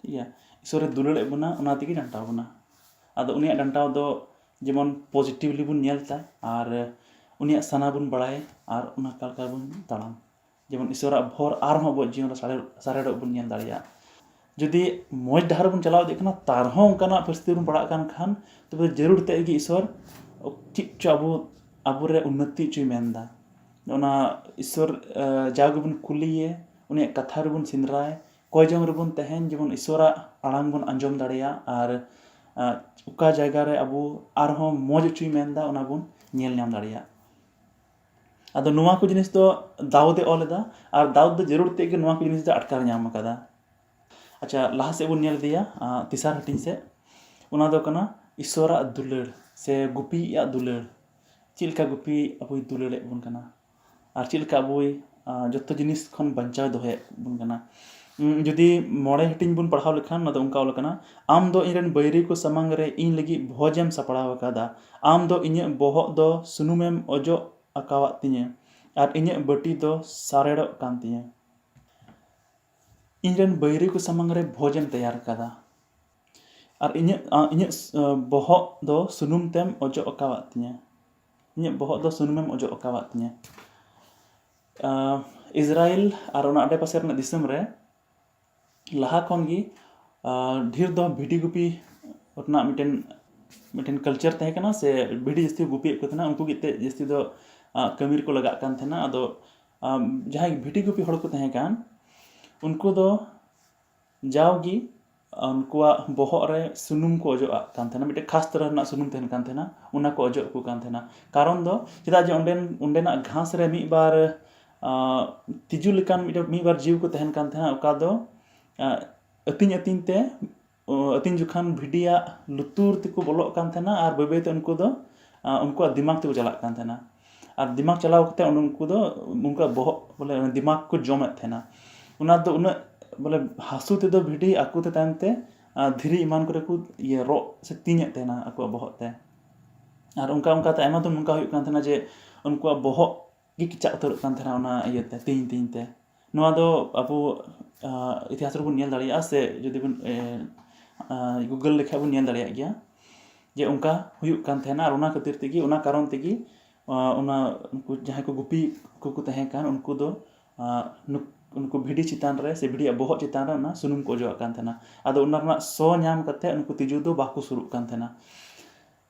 ᱴᱷᱤᱠ ᱜᱮᱭᱟ, ᱤᱥᱚᱨᱮ ᱫᱩᱞᱟᱹᱲᱮᱫ ᱵᱚᱱᱟ, ᱚᱱᱟ ᱛᱮᱜᱮ ᱰᱟᱱᱴᱟᱣ ᱵᱚᱱᱟ᱾ ᱟᱫᱚ ᱩᱱᱤᱭᱟᱜ ᱰᱟᱱᱴᱟᱣ ᱫᱚ ᱡᱮᱢᱚᱱ positively ᱵᱚᱱ ᱧᱮᱞ ᱛᱟᱭ, ᱟᱨ ᱩᱱᱤᱭᱟᱜ ᱥᱟᱱᱟ ᱵᱚᱱ ᱵᱟᱲᱟᱭ, ᱟᱨ ᱚᱱᱟ ᱚᱠᱟ ᱞᱮᱠᱟ ᱵᱚᱱ ᱛᱟᱲᱟᱢ᱾ ᱡᱮᱢᱚᱱ ᱤᱥᱚᱨᱟᱜ ᱵᱷᱚᱨ ᱟᱨᱦᱚᱸ ᱟᱵᱚᱣᱟᱜ ᱡᱤᱭᱚᱱ ᱨᱮ ᱥᱟᱨᱮᱲ-, ᱥᱟᱨᱮᱲᱚᱜ ᱵᱚᱱ ᱧᱮᱞ ᱫᱟᱲᱮᱭᱟᱜᱼᱟ᱾ ᱡᱩᱫᱤ ᱢᱚᱡᱽ ᱰᱟᱦᱟᱨ ᱵᱚᱱ ᱪᱟᱞᱟᱣ ᱤᱫᱤᱜ ᱠᱟᱱᱟ, ᱛᱟᱨᱦᱚᱸ ᱚᱱᱠᱟᱱᱟᱜ ᱯᱚᱨᱤᱥᱛᱷᱤᱛᱤ ᱨᱮᱵᱚᱱ ᱯᱟᱲᱟᱜ ᱠᱟᱱ ᱠᱷᱟᱱ, ᱛᱚᱵᱮ ᱡᱟᱹᱨᱩᱲ ᱛᱮ ᱜᱮ ᱤᱥᱚᱨ ᱪᱮᱫ ᱪᱚ ᱟᱵᱚ, ᱟᱵᱚᱨᱮ ᱩᱱᱱᱚᱛᱤ ᱦᱚᱪᱚᱭ ᱢᱮᱱᱫᱟ᱾ ᱚᱱᱟ ᱤᱥᱚᱨ, ᱮ, ᱡᱟᱣ ᱜᱮᱵᱚᱱ ᱠᱩᱞᱤᱭᱮ, ᱩᱱᱤᱭᱟᱜ ᱠᱟᱛᱷᱟ ᱨᱮᱵᱚᱱ ᱥᱮᱸᱫᱽᱨᱟᱭ, ᱠᱚᱭ ᱡᱚᱝ ᱨᱮᱵᱚᱱ ᱛᱟᱦᱮᱱ, ᱡᱮᱢᱚᱱ ᱤᱥᱚᱨᱟᱜ ᱟᱲᱟᱝ ᱵᱚᱱ ᱟᱸᱡᱚᱢ ᱫᱟᱲᱮᱭᱟᱜ, ᱟᱨ, ᱮ, ᱚᱠᱟ ᱡᱟᱭᱜᱟ ᱨᱮ ᱟᱵᱚ ᱟᱨᱦᱚᱸ ᱢᱚᱡᱽ ᱦᱚᱪᱚᱭ ᱢᱮᱱᱫᱟ, ᱚᱱᱟ ᱵᱚᱱ ᱧᱮᱞ ᱧᱟᱢ ᱫᱟᱲᱮᱭᱟᱜ᱾ ᱟᱫᱚ ᱱᱚᱣᱟ ᱠᱚ ᱡᱤᱱᱤᱥ ᱫᱚ ᱫᱟᱣᱩᱫ ᱮ ᱚᱞ ᱮᱫᱟ, ᱟᱨ ᱫᱟᱣᱩᱫ ᱫᱚ ᱡᱟᱹᱨᱩᱲ ᱛᱮ ᱜᱮ ᱱᱚᱣᱟ ᱠᱚ ᱡᱤᱱᱤᱥ ᱫᱚ ᱟᱴᱠᱟᱨ ᱧᱟᱢ ᱟᱠᱟᱫᱟ᱾ ᱟᱪᱪᱷᱟ, ᱞᱟᱦᱟ ᱥᱮᱫ ᱵᱚᱱ ᱧᱮᱞ ᱤᱫᱤᱭᱟ, ᱟᱸ, ᱛᱮᱥᱟᱨ ᱦᱟᱹᱴᱤᱧ ᱥᱮᱫ᱾ ᱚᱱᱟ ᱫᱚ ᱠᱟᱱᱟ ᱤᱥᱚᱨᱟᱜ ᱫᱩᱞᱟᱹᱲ ᱥᱮ ᱜᱩᱯᱤᱭᱤᱡ ᱟᱜ ᱫᱩᱞᱟᱹᱲ, ᱪᱮᱫ ᱞᱮᱠᱟ ᱜᱩᱯᱤ ᱟᱵᱚᱭ ᱫᱩᱞᱟᱹᱲᱮᱫ ᱵᱚᱱ ᱠᱟᱱᱟ, ᱟᱨ ᱪᱮᱫ ᱞᱮᱠᱟ ᱟᱵᱚᱭ, ᱟᱸ, ᱡᱚᱛᱚ ᱡᱤᱱᱤᱥ ᱠᱷᱚᱱ ᱵᱟᱧᱪᱟᱣ ᱫᱚᱦᱚᱭᱮᱫ ᱵᱚᱱ ᱠᱟᱱᱟ᱾ ᱩᱸ, ᱡᱩᱫᱤ ᱢᱚᱬᱮ ᱦᱟᱹᱴᱤᱧ ᱵᱚᱱ ᱯᱟᱲᱦᱟᱣ ᱞᱮᱠᱷᱟᱱ, ᱚᱱᱟ ᱫᱚ ᱚᱱᱠᱟ ᱚᱞ ᱟᱠᱟᱱᱟ, "ᱟᱢ ᱫᱚ ᱤᱧ ᱨᱮᱱ ᱵᱟᱹᱭᱨᱤ ᱠᱚ ᱥᱟᱢᱟᱝ ᱨᱮ ᱤᱧ ᱞᱟᱹᱜᱤᱫ ᱵᱷᱚᱡᱽ ᱮᱢ ᱥᱟᱯᱲᱟᱣ ᱟᱠᱟᱫᱟ᱾ ᱟᱢ ᱫᱚ ᱤᱧᱟᱹᱜ ᱵᱚᱦᱚᱜ ᱫᱚ ᱥᱩᱱᱩᱢᱮᱢ ᱚᱡᱚᱜ ᱟᱠᱟᱣᱟᱫ ᱛᱤᱧᱟᱹ ᱟᱨ ᱤᱧᱟᱹᱜ ᱵᱟᱹᱴᱤ ᱫᱚ ᱥᱟᱨᱮᱲᱚᱜ ᱠᱟᱱ ᱛᱤᱧᱟᱹ᱾ ᱤᱧ ᱨᱮᱱ ᱵᱟᱹᱭᱨᱤ ᱠᱚ ᱥᱟᱢᱟᱝ ᱨᱮ ᱵᱷᱚᱡᱽ ᱮᱢ ᱛᱮᱭᱟᱨ ᱟᱠᱟᱫᱟ ᱟᱨ ᱤᱧᱟᱹᱜ, ᱟᱸ, ᱤᱧᱟᱹᱜ, ᱟᱸ, ᱵᱚᱦᱚᱜ ᱫᱚ ᱥᱩᱱᱩᱢ ᱛᱮᱢ ᱚᱡᱚᱜ ᱟᱠᱟᱣᱟᱫ ᱛᱤᱧᱟᱹ᱾ ᱤᱧᱟᱹᱜ ᱵᱚᱦᱚᱜ ᱫᱚ ᱥᱩᱱᱩᱢᱮᱢ ᱚᱡᱚᱜ ᱟᱠᱟᱣᱟᱫ ᱛᱤᱧᱟᱹ᱾" ᱟᱸ, ᱤᱥᱨᱟᱭᱮᱞ ᱟᱨ ᱚᱱᱟ ᱟᱰᱮᱯᱟᱥᱮ ᱨᱮᱱᱟᱜ ᱫᱤᱥᱚᱢ ᱨᱮ ᱞᱟᱦᱟ ᱠᱷᱚᱱ ᱜᱮ, ᱟᱸ, ᱰᱷᱮᱨ ᱫᱚ ᱵᱷᱤᱰᱤ ᱜᱩᱯᱤ ᱨᱮᱱᱟᱜ ᱢᱤᱫᱴᱮᱱ, ᱢᱤᱫᱴᱮᱱ culture ᱛᱟᱦᱮᱸ ᱠᱟᱱᱟ, ᱥᱮ ᱵᱷᱤᱰᱤ ᱡᱟᱹᱥᱛᱤ ᱠᱚ ᱜᱩᱯᱤᱭᱮᱫ ᱠᱚ ᱛᱟᱦᱮᱱᱟ, ᱩᱱᱠᱩ ᱜᱮ ᱮᱱᱛᱮᱫ ᱡᱟᱹᱥᱛᱤ ᱫᱚ, ᱟᱸ, ᱠᱟᱹᱢᱤ ᱨᱮᱠᱚ ᱞᱟᱜᱟᱜ ᱠᱟᱱ ᱛᱟᱦᱮᱱᱟ᱾ ᱟᱫᱚ, ᱟᱸ, ᱡᱟᱦᱟᱸᱭ ᱵᱷᱤᱰᱤ ᱜᱩᱯᱤ ᱦᱚᱲ ᱠᱚ ᱛᱟᱦᱮᱸ ᱠᱟᱱ, ᱩᱱᱠᱩ ᱫᱚ ᱡᱟᱣᱜᱮ ᱩᱱᱠᱩᱣᱟᱜ ᱵᱚᱦᱚᱜ ᱨᱮ ᱥᱩᱱᱩᱢ ᱠᱚ ᱚᱡᱚᱜ ᱟᱜ ᱠᱟᱱ ᱛᱟᱦᱮᱱᱟ, ᱢᱤᱫᱴᱮᱱ ᱠᱷᱟᱥ ᱛᱚᱨᱟ ᱨᱮᱱᱟᱜ ᱥᱩᱱᱩᱢ ᱛᱟᱦᱮᱱ ᱠᱟᱱ ᱛᱟᱦᱮᱱᱟ, ᱚᱱᱟ ᱠᱚ ᱚᱡᱚᱜ ᱟᱠᱚ ᱠᱟᱱ ᱛᱟᱦᱮᱱᱟ᱾ ᱠᱟᱨᱚᱱ ᱫᱚ ᱪᱮᱫᱟᱜ ᱡᱮ ᱚᱸᱰᱮᱱ, ᱚᱸᱰᱮᱱᱟᱜ ᱜᱷᱟᱥ ᱨᱮ ᱢᱤᱫ ᱵᱟᱨ, ᱟᱸ, ᱛᱤᱡᱩ ᱞᱮᱠᱟᱱ ᱢᱤᱫ, ᱢᱤᱫ ᱵᱟᱨ ᱡᱤᱣᱤ ᱠᱚ ᱛᱟᱦᱮᱱ ᱠᱟᱱ ᱛᱟᱦᱮᱱᱟ, ᱚᱠᱟ ᱫᱚ, ᱟᱸ, ᱟᱹᱛᱤᱧ ᱟᱹᱛᱤᱧ ᱛᱮ, ᱚ, ᱟᱹᱛᱤᱧ ᱡᱚᱠᱷᱟᱱ ᱵᱷᱤᱰᱤᱭᱟᱜ ᱞᱩᱛᱩᱨ ᱛᱮᱠᱚ ᱵᱚᱞᱚᱜ ᱠᱟᱱ ᱛᱟᱦᱮᱱᱟ ᱟᱨ ᱵᱟᱹᱭ ᱵᱟᱹᱭ ᱛᱮ ᱩᱱᱠᱩ ᱫᱚ, ᱟᱸ, ᱩᱱᱠᱩᱣᱟᱜ ᱫᱤᱢᱟᱜᱽ ᱛᱮᱠᱚ ᱪᱟᱞᱟᱜ ᱠᱟᱱ ᱛᱟᱦᱮᱱᱟ᱾ ᱟᱨ ᱫᱤᱢᱟᱜᱽ ᱪᱟᱞᱟᱣ ᱠᱟᱛᱮ ᱩᱱᱠᱩ ᱫᱚ ᱩᱱᱠᱩᱣᱟᱜ ᱵᱚᱦᱚᱜ, ᱵᱚᱞᱮ, ᱫᱤᱢᱟᱜᱽ ᱠᱚ ᱡᱚᱢᱮᱫ ᱛᱟᱦᱮᱱᱟ᱾ ᱚᱱᱟ ᱫᱚ ᱩᱱᱟᱹᱜ, ᱵᱚᱞᱮ, ᱦᱟᱹᱥᱩ ᱛᱮᱫᱚ ᱵᱷᱤᱰᱤ ᱟᱠᱚ ᱛᱮ ᱛᱟᱭᱚᱢ ᱛᱮ, ᱟᱸ, ᱫᱷᱤᱨᱤ ᱮᱢᱟᱱ ᱠᱚᱨᱮ ᱠᱚ ᱤᱭᱟᱹ ᱨᱚᱜ ᱥᱮ ᱛᱤᱧᱮᱫ ᱛᱟᱦᱮᱱᱟ ᱟᱠᱚᱣᱟᱜ ᱵᱚᱦᱚᱜ ᱛᱮ᱾ ᱟᱨ ᱚᱱᱠᱟ ᱚᱱᱠᱟ ᱛᱮ ᱟᱭᱢᱟ ᱫᱚᱢ ᱱᱚᱝᱠᱟ ᱦᱩᱭᱩᱜ ᱠᱟᱱ ᱛᱟᱦᱮᱱᱟ ᱡᱮ ᱩᱱᱠᱩᱣᱟᱜ ᱵᱚᱦᱚᱜ ᱜᱮ ᱠᱮᱪᱟᱜ ᱩᱛᱟᱹᱨᱚᱜ ᱠᱟᱱ ᱛᱟᱦᱮᱱᱟ ᱚᱱᱟ ᱤᱭᱟᱹᱛᱮ, ᱛᱤᱧ ᱛᱤᱧ ᱛᱮ᱾ ᱱᱚᱣᱟ ᱫᱚ ᱟᱵᱚ, ᱟᱸ, ᱤᱛᱤᱦᱟᱥ ᱨᱮᱵᱚᱱ ᱧᱮᱞ ᱫᱟᱲᱮᱭᱟᱜᱼᱟ, ᱥᱮ ᱡᱩᱫᱤ ᱵᱚᱱ, ᱮ, ᱟᱸ, Google ᱞᱮᱠᱷᱟᱡ ᱵᱚᱱ ᱧᱮᱞ ᱫᱟᱲᱮᱭᱟᱜ ᱜᱮᱭᱟ ᱡᱮ ᱚᱱᱠᱟ ᱦᱩᱭᱩᱜ ᱠᱟᱱ ᱛᱟᱦᱮᱱᱟ᱾ ᱟᱨ ᱚᱱᱟ ᱠᱷᱟᱹᱛᱤᱨ ᱛᱮᱜᱮ, ᱚᱱᱟ ᱠᱟᱨᱚᱱ ᱛᱮᱜᱮ, ᱟᱸ, ᱚᱱᱟ ᱩᱱᱠᱩ ᱡᱟᱦᱟᱸᱭ ᱠᱚ ᱜᱩᱯᱤ ᱠᱚᱠᱚ ᱛᱟᱦᱮᱸ ᱠᱟᱱ, ᱩᱱᱠᱩ ᱫᱚ, ᱟᱸ, ᱱᱩᱠ-, ᱩᱱᱠᱩ ᱵᱷᱤᱰᱤ ᱪᱮᱛᱟᱱ ᱨᱮ ᱥᱮ ᱵᱷᱤᱰᱤᱭᱟᱜ ᱵᱚᱦᱚᱜ ᱪᱮᱛᱟᱱ ᱨᱮ ᱚᱱᱟ ᱥᱩᱱᱩᱢ ᱠᱚ ᱚᱡᱚᱜ ᱟᱜ ᱠᱟᱱ ᱛᱟᱦᱮᱱᱟ᱾ ᱟᱫᱚ ᱚᱱᱟ ᱨᱮᱱᱟᱜ ᱥᱚ ᱧᱟᱢ ᱠᱟᱛᱮ ᱩᱱᱠᱩ ᱛᱤᱡᱩ ᱫᱚ ᱵᱟᱠᱚ ᱥᱩᱨᱩᱜ ᱠᱟᱱ ᱛᱟᱦᱮᱱᱟ᱾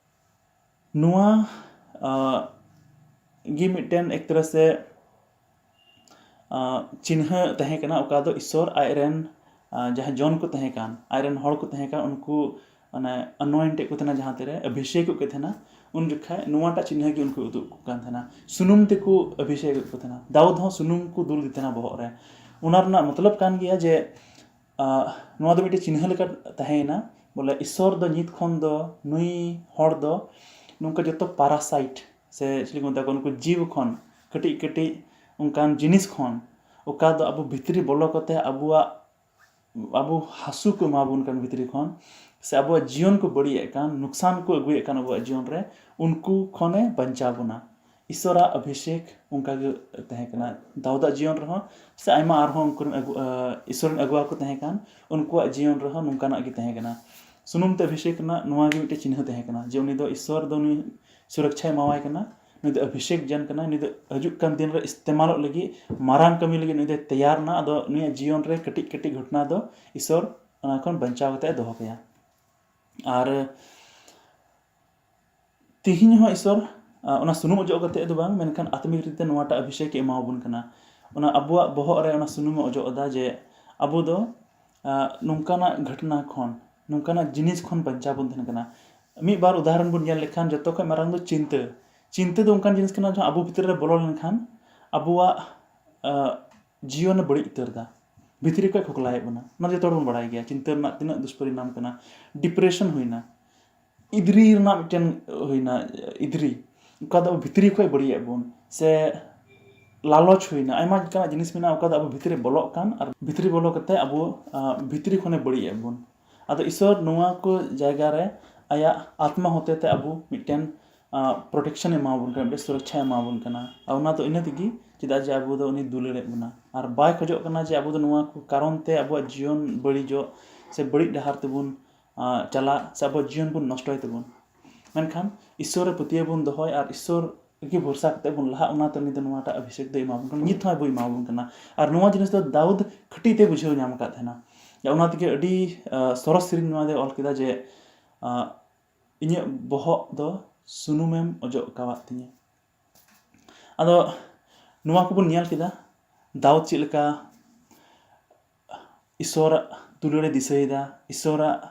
ᱱᱚᱣᱟ, ᱟᱸ, ᱜᱮ ᱢᱤᱫᱴᱮᱱ ᱮᱠ ᱛᱚᱨᱦ ᱥᱮ, ᱟᱸ, ᱪᱤᱱᱦᱟᱹ ᱛᱟᱦᱮᱸ ᱠᱟᱱᱟ, ᱚᱠᱟ ᱫᱚ ᱤᱥᱥᱚᱨ ᱟᱡ ᱨᱮᱱ, ᱟᱸ, ᱡᱟᱦᱟᱸᱭ ᱡᱚᱱ ᱠᱚ ᱛᱟᱦᱮᱸ ᱠᱟᱱ, ᱟᱡ ᱨᱮᱱ ᱦᱚᱲ ᱠᱚ ᱛᱟᱦᱮᱸ ᱠᱟᱱ, ᱩᱱᱠᱩ ᱚᱱᱮ anoint ᱮᱫ ᱠᱚ ᱛᱟᱦᱮᱱᱟ, ᱡᱟᱦᱟᱸ ᱛᱤᱨᱮ ᱚᱵᱷᱤᱥᱮᱠ ᱮᱫ ᱠᱚ ᱛᱟᱦᱮᱱᱟ, ᱩᱱ ᱡᱚᱠᱷᱟᱡ ᱱᱚᱣᱟᱴᱟᱜ ᱪᱤᱱᱦᱟᱹ ᱜᱮ ᱩᱱᱠᱩ ᱩᱫᱩᱜ ᱟᱠᱚ ᱠᱟᱱ ᱛᱟᱦᱮᱱᱟ, ᱥᱩᱱᱩᱢ ᱛᱮᱠᱚ ᱚᱵᱷᱤᱥᱮᱠ ᱮᱫ ᱠᱚ ᱛᱟᱦᱮᱱᱟ᱾ ᱫᱟᱣᱩᱫ ᱦᱚᱸ ᱥᱩᱱᱩᱢ ᱠᱚ ᱫᱩᱞ ᱟᱫᱮ ᱛᱟᱦᱮᱱᱟ ᱵᱚᱦᱚᱜ ᱨᱮ᱾ ᱚᱱᱟ ᱨᱮᱱᱟᱜ ᱢᱚᱛᱞᱚᱵ ᱠᱟᱱ ᱜᱮᱭᱟ ᱡᱮ, ᱟᱸ, ᱱᱚᱣᱟ ᱫᱚ ᱢᱤᱫᱴᱮᱡ ᱪᱤᱱᱦᱟᱹ ᱞᱮᱠᱟ ᱛᱟᱦᱮᱸᱭᱮᱱᱟ ᱵᱚᱞᱮ ᱤᱥᱥᱚᱨ ᱫᱚ ᱱᱤᱛ ᱠᱷᱚᱱ ᱫᱚ ᱱᱩᱭ ᱦᱚᱲ ᱫᱚ ᱱᱚᱝᱠᱟ ᱡᱚᱛᱚ parasite ᱥᱮ ᱪᱮᱫ ᱠᱚ ᱢᱮᱛᱟ ᱠᱚᱣᱟ, ᱱᱩᱠᱩ ᱡᱤᱣᱤ ᱠᱷᱚᱱ, ᱠᱟᱹᱴᱤᱡ ᱠᱟᱹᱴᱤᱡ ᱚᱱᱠᱟᱱ ᱡᱤᱱᱤᱥ ᱠᱷᱚᱱ ᱚᱠᱟ ᱫᱚ ᱟᱵᱚ ᱵᱷᱤᱛᱨᱤ ᱵᱚᱞᱚ ᱠᱟᱛᱮ ᱟᱵᱚᱣᱟᱜ, ᱟᱵᱚ ᱦᱟᱹᱥᱩ ᱠᱚ ᱮᱢᱟ ᱵᱚᱱ ᱠᱟᱱ ᱵᱷᱤᱛᱨᱤ ᱠᱷᱚᱱ, ᱥᱮ ᱟᱵᱚᱣᱟᱜ ᱡᱤᱭᱚᱱ ᱠᱚ ᱵᱟᱹᱲᱤᱡ ᱮᱫ ᱠᱟᱱ, ᱱᱩᱠᱥᱟᱱ ᱠᱚ ᱟᱹᱜᱩᱭᱮᱫ ᱠᱟᱱ ᱟᱵᱚᱣᱟᱜ ᱡᱤᱭᱚᱱ ᱨᱮ, ᱩᱱᱠᱩ ᱠᱷᱚᱱᱮ ᱵᱟᱧᱪᱟᱣ ᱵᱚᱱᱟ᱾ ᱤᱥᱥᱚᱨᱟᱜ ᱚᱵᱷᱤᱥᱮᱠ ᱚᱱᱠᱟ ᱜᱮ ᱛᱟᱦᱮᱸ ᱠᱟᱱᱟ ᱫᱟᱣᱩᱫᱟᱜ ᱡᱤᱭᱚᱱ ᱨᱮᱦᱚᱸ, ᱥᱮ ᱟᱭᱢᱟ ᱟᱨᱦᱚᱸ ᱩᱱᱠᱩ ᱨᱮᱱ ᱟᱹᱜᱩ-, ᱟᱸ, ᱤᱥᱥᱚᱨ ᱨᱮᱱ ᱟᱹᱜᱩᱣᱟ ᱠᱚ ᱛᱟᱦᱮᱸ ᱠᱟᱱ, ᱩᱱᱠᱩᱣᱟᱜ ᱡᱤᱭᱚᱱ ᱨᱮᱦᱚᱸ ᱱᱚᱝᱠᱟᱱᱟᱜ ᱜᱮ ᱛᱟᱦᱮᱸ ᱠᱟᱱᱟ᱾ ᱥᱩᱱᱩᱢ ᱛᱮ ᱚᱵᱷᱤᱥᱮᱠ ᱨᱮᱱᱟᱜ ᱱᱚᱣᱟ ᱜᱮ ᱢᱤᱫᱴᱮᱱ ᱪᱤᱱᱦᱟᱹ ᱛᱟᱦᱮᱸ ᱠᱟᱱᱟ ᱡᱮ ᱩᱱᱤ ᱫᱚ ᱤᱥᱥᱚᱨ ᱫᱚ ᱩᱱᱤ ᱥᱩᱨᱚᱠᱪᱷᱟᱭ ᱮᱢᱟᱣᱟᱭ ᱠᱟᱱᱟ, ᱱᱩᱭ ᱫᱚ ᱚᱵᱷᱤᱥᱮᱠ ᱡᱚᱱ ᱠᱟᱱᱟᱭ, ᱱᱩᱭ ᱫᱚ ᱦᱤᱡᱩᱜ ᱠᱟᱱ ᱫᱤᱱ ᱨᱮ ᱤᱥᱛᱮᱢᱟᱞᱚᱜ ᱞᱟᱹᱜᱤᱫ, ᱢᱟᱨᱟᱝ ᱠᱟᱹᱢᱤ ᱞᱟᱹᱜᱤᱫ ᱱᱩᱭ ᱫᱚᱭ ᱛᱮᱭᱟᱨ ᱮᱱᱟ᱾ ᱟᱫᱚ ᱱᱩᱭᱟᱜ ᱡᱤᱭᱚᱱ ᱨᱮ ᱠᱟᱹᱴᱤᱡ ᱠᱟᱹᱴᱤᱡ ᱜᱷᱚᱴᱚᱱᱟ ᱫᱚ ᱤᱥᱥᱚᱨ ᱚᱱᱟ ᱠᱷᱚᱱ ᱵᱟᱧᱪᱟᱣ ᱠᱟᱛᱮ ᱮ ᱫᱚᱦᱚ ᱠᱟᱭᱟ᱾ ᱟᱨ ᱛᱤᱦᱤᱧ ᱦᱚᱸ ᱤᱥᱥᱚᱨ, ᱟ, ᱚᱱᱟ ᱥᱩᱱᱩᱢ ᱚᱡᱚᱜ ᱠᱟᱛᱮ ᱫᱚ ᱵᱟᱝ, ᱢᱮᱱᱠᱷᱟᱱ ᱟᱛᱢᱤᱠ ᱨᱤᱛᱤ ᱱᱚᱣᱟᱴᱟᱜ ᱚᱵᱷᱤᱥᱮᱠ ᱮ ᱮᱢᱟᱣᱟᱵᱚᱱ ᱠᱟᱱᱟ᱾ ᱚᱱᱟ ᱟᱵᱚᱣᱟᱜ ᱵᱚᱦᱚᱜ ᱨᱮ ᱚᱱᱟ ᱥᱩᱱᱩᱢ ᱮ ᱚᱡᱚᱜ ᱮᱫᱟ ᱡᱮ ᱟᱵᱚ ᱫᱚ, ᱟ, ᱱᱚᱝᱠᱟᱱᱟᱜ ᱜᱷᱚᱴᱚᱱᱟ ᱠᱷᱚᱱ, ᱱᱚᱝᱠᱟᱱᱟᱜ ᱡᱤᱱᱤᱥ ᱠᱷᱚᱱ ᱵᱟᱧᱪᱟᱣ ᱵᱚᱱ ᱛᱟᱦᱮᱱ ᱠᱟᱱᱟ᱾ ᱢᱤᱫ ᱵᱟᱨ ᱩᱫᱟᱦᱚᱨᱚᱱ ᱵᱚᱱ ᱧᱮᱞ ᱞᱮᱠᱷᱟᱱ, ᱡᱚᱛᱚ ᱠᱷᱚᱱ ᱢᱟᱨᱟᱝ ᱫᱚ ᱪᱤᱱᱛᱟᱹ᱾ ᱪᱤᱱᱛᱟᱹ ᱫᱚ ᱚᱱᱠᱟᱱ ᱡᱤᱱᱤᱥ ᱠᱟᱱᱟ ᱡᱟᱦᱟᱸ ᱟᱵᱚ ᱵᱷᱤᱛᱨᱤ ᱨᱮ ᱵᱚᱞᱚ ᱞᱮᱱᱠᱷᱟᱱ ᱟᱵᱚᱣᱟᱜ, ᱟ, ᱡᱤᱭᱚᱱᱮ ᱵᱟᱹᱲᱤᱡ ᱩᱛᱟᱹᱨ ᱮᱫᱟ, ᱵᱷᱤᱛᱨᱤ ᱠᱷᱚᱱ ᱠᱷᱚᱠᱞᱟᱭᱮᱫ ᱵᱚᱱᱟ᱾ ᱚᱱᱟ ᱡᱚᱛᱚ ᱦᱚᱲ ᱵᱚᱱ ᱵᱟᱲᱟᱭ ᱜᱮᱭᱟ, ᱪᱤᱱᱛᱟᱹ ᱨᱮᱱᱟᱜ ᱛᱤᱱᱟᱹᱜ ᱫᱩᱥᱯᱚᱨᱤᱱᱟᱢ ᱠᱟᱱᱟ᱾ ᱰᱤᱯᱨᱮᱥᱚᱱ ᱦᱩᱭᱱᱟ, ᱤᱫᱽᱨᱤ ᱨᱮᱱᱟᱜ ᱢᱤᱫᱴᱮᱱ ᱦᱩᱭᱱᱟ, ᱤᱫᱽᱨᱤ, ᱚᱠᱟ ᱫᱚ ᱟᱵᱚ ᱵᱷᱤᱛᱨᱤ ᱠᱷᱚᱱ ᱵᱟᱹᱲᱤᱡ ᱮᱫ ᱵᱚᱱ, ᱥᱮ ᱞᱟᱞᱚᱪ ᱦᱩᱭᱱᱟ, ᱟᱭᱢᱟ ᱞᱮᱠᱟᱱᱟᱜ ᱡᱤᱱᱤᱥ ᱢᱮᱱᱟᱜᱼᱟ, ᱚᱠᱟ ᱫᱚ ᱟᱵᱚ ᱵᱷᱤᱛᱨᱤ ᱨᱮ ᱵᱚᱞᱚᱜ ᱠᱟᱱ ᱟᱨ ᱵᱷᱤᱛᱨᱤ ᱵᱚᱞᱚ ᱠᱟᱛᱮ ᱟᱵᱚ, ᱟ, ᱵᱷᱤᱛᱨᱤ ᱠᱷᱚᱱᱮ ᱵᱟᱹᱲᱤᱡ ᱮᱫ ᱵᱚᱱ᱾ ᱟᱫᱚ ᱤᱥᱥᱚᱨ ᱱᱚᱣᱟ ᱠᱚ ᱡᱟᱭᱜᱟ ᱨᱮ ᱟᱭᱟᱜ ᱟᱛᱢᱟ ᱦᱚᱛᱮ ᱛᱮ ᱟᱵᱚ ᱢᱤᱫᱴᱮᱱ, ᱟ, ᱯᱨᱚᱴᱮᱠᱥᱚᱱ ᱮ ᱮᱢᱟ ᱵᱚᱱ ᱠᱟᱱᱟ, ᱢᱤᱫᱴᱮᱱ ᱥᱩᱨᱚᱠᱪᱷᱟᱭ ᱮᱢᱟ ᱵᱚᱱ ᱠᱟᱱᱟ᱾ ᱟᱨ ᱚᱱᱟ ᱫᱚ ᱤᱱᱟᱹ ᱛᱮᱜᱮ, ᱪᱮᱫᱟᱜ ᱡᱮ ᱟᱵᱚ ᱫᱚ ᱩᱱᱤ ᱫᱩᱞᱟᱹᱲᱮᱫ ᱵᱚᱱᱟ᱾ ᱟᱨ ᱵᱟᱭ ᱠᱷᱚᱡᱚᱜ ᱠᱟᱱᱟ ᱡᱮ ᱟᱵᱚ ᱫᱚ ᱱᱚᱣᱟ ᱠᱚ ᱠᱟᱨᱚᱱ ᱛᱮ ᱟᱵᱚᱣᱟᱜ ᱡᱤᱭᱚᱱ ᱵᱟᱹᱲᱤᱡᱚᱜ ᱥᱮ ᱵᱟᱹᱲᱤᱡ ᱰᱟᱦᱟᱨ ᱛᱮᱵᱚᱱ, ᱟ, ᱪᱟᱞᱟᱜ ᱥᱮ ᱟᱵᱚᱣᱟᱜ ᱡᱤᱭᱚᱱ ᱵᱚᱱ ᱱᱚᱥᱴᱚᱭ ᱛᱟᱵᱚᱱ᱾ ᱢᱮᱱᱠᱷᱟᱱ ᱤᱥᱥᱚᱨ ᱨᱮ ᱯᱟᱹᱛᱭᱟᱹᱣ ᱵᱚᱱ ᱫᱚᱦᱚᱭ ᱟᱨ ᱤᱥᱥᱚᱨ ᱨᱮᱜᱮ ᱵᱷᱚᱨᱥᱟ ᱠᱟᱛᱮ ᱵᱚᱱ ᱞᱟᱦᱟᱜ, ᱚᱱᱟᱛᱮ ᱩᱱᱤ ᱫᱚ ᱱᱚᱣᱟᱴᱟᱜ ᱚᱵᱷᱤᱥᱮᱠ ᱫᱚᱭ ᱮᱢᱟ ᱵᱚᱱ ᱠᱟᱱᱟ, ᱱᱤᱛ ᱦᱚᱸ ᱟᱵᱚᱭ ᱮᱢᱟ ᱵᱚᱱ ᱠᱟᱱᱟ᱾ ᱟᱨ ᱱᱚᱣᱟ ᱡᱤᱱᱤᱥ ᱫᱚ ᱫᱟᱣᱩᱫ ᱠᱷᱟᱹᱴᱤ ᱛᱮ ᱵᱩᱡᱷᱟᱹᱣ ᱧᱟᱢ ᱟᱠᱟᱫ ᱛᱟᱦᱮᱱᱟ᱾ ᱚᱱᱟ ᱛᱮᱜᱮ ᱟᱹᱰᱤ, ᱟ, ᱥᱚᱨᱚᱥ ᱥᱮᱨᱮᱧ ᱱᱚᱣᱟ ᱫᱚᱭ ᱚᱞ ᱠᱮᱫᱟ ᱡᱮ, ᱟ, "ᱤᱧᱟᱹᱜ ᱵᱚᱦᱚᱜ ᱫᱚ ᱥᱩᱱᱩᱢᱮᱢ ᱚᱡᱚᱜ ᱟᱠᱟᱣᱟᱫ ᱛᱤᱧᱟᱹ᱾" ᱟᱫᱚ ᱱᱚᱣᱟ ᱠᱚᱵᱚᱱ ᱧᱮᱞ ᱠᱮᱫᱟ, ᱫᱟᱣᱩᱫ ᱪᱮᱫ ᱞᱮᱠᱟ ᱤᱥᱥᱚᱨᱟᱜ ᱫᱩᱞᱟᱹᱲᱮ ᱫᱤᱥᱟᱹᱭᱮᱫᱟ, ᱤᱥᱥᱚᱨᱟᱜ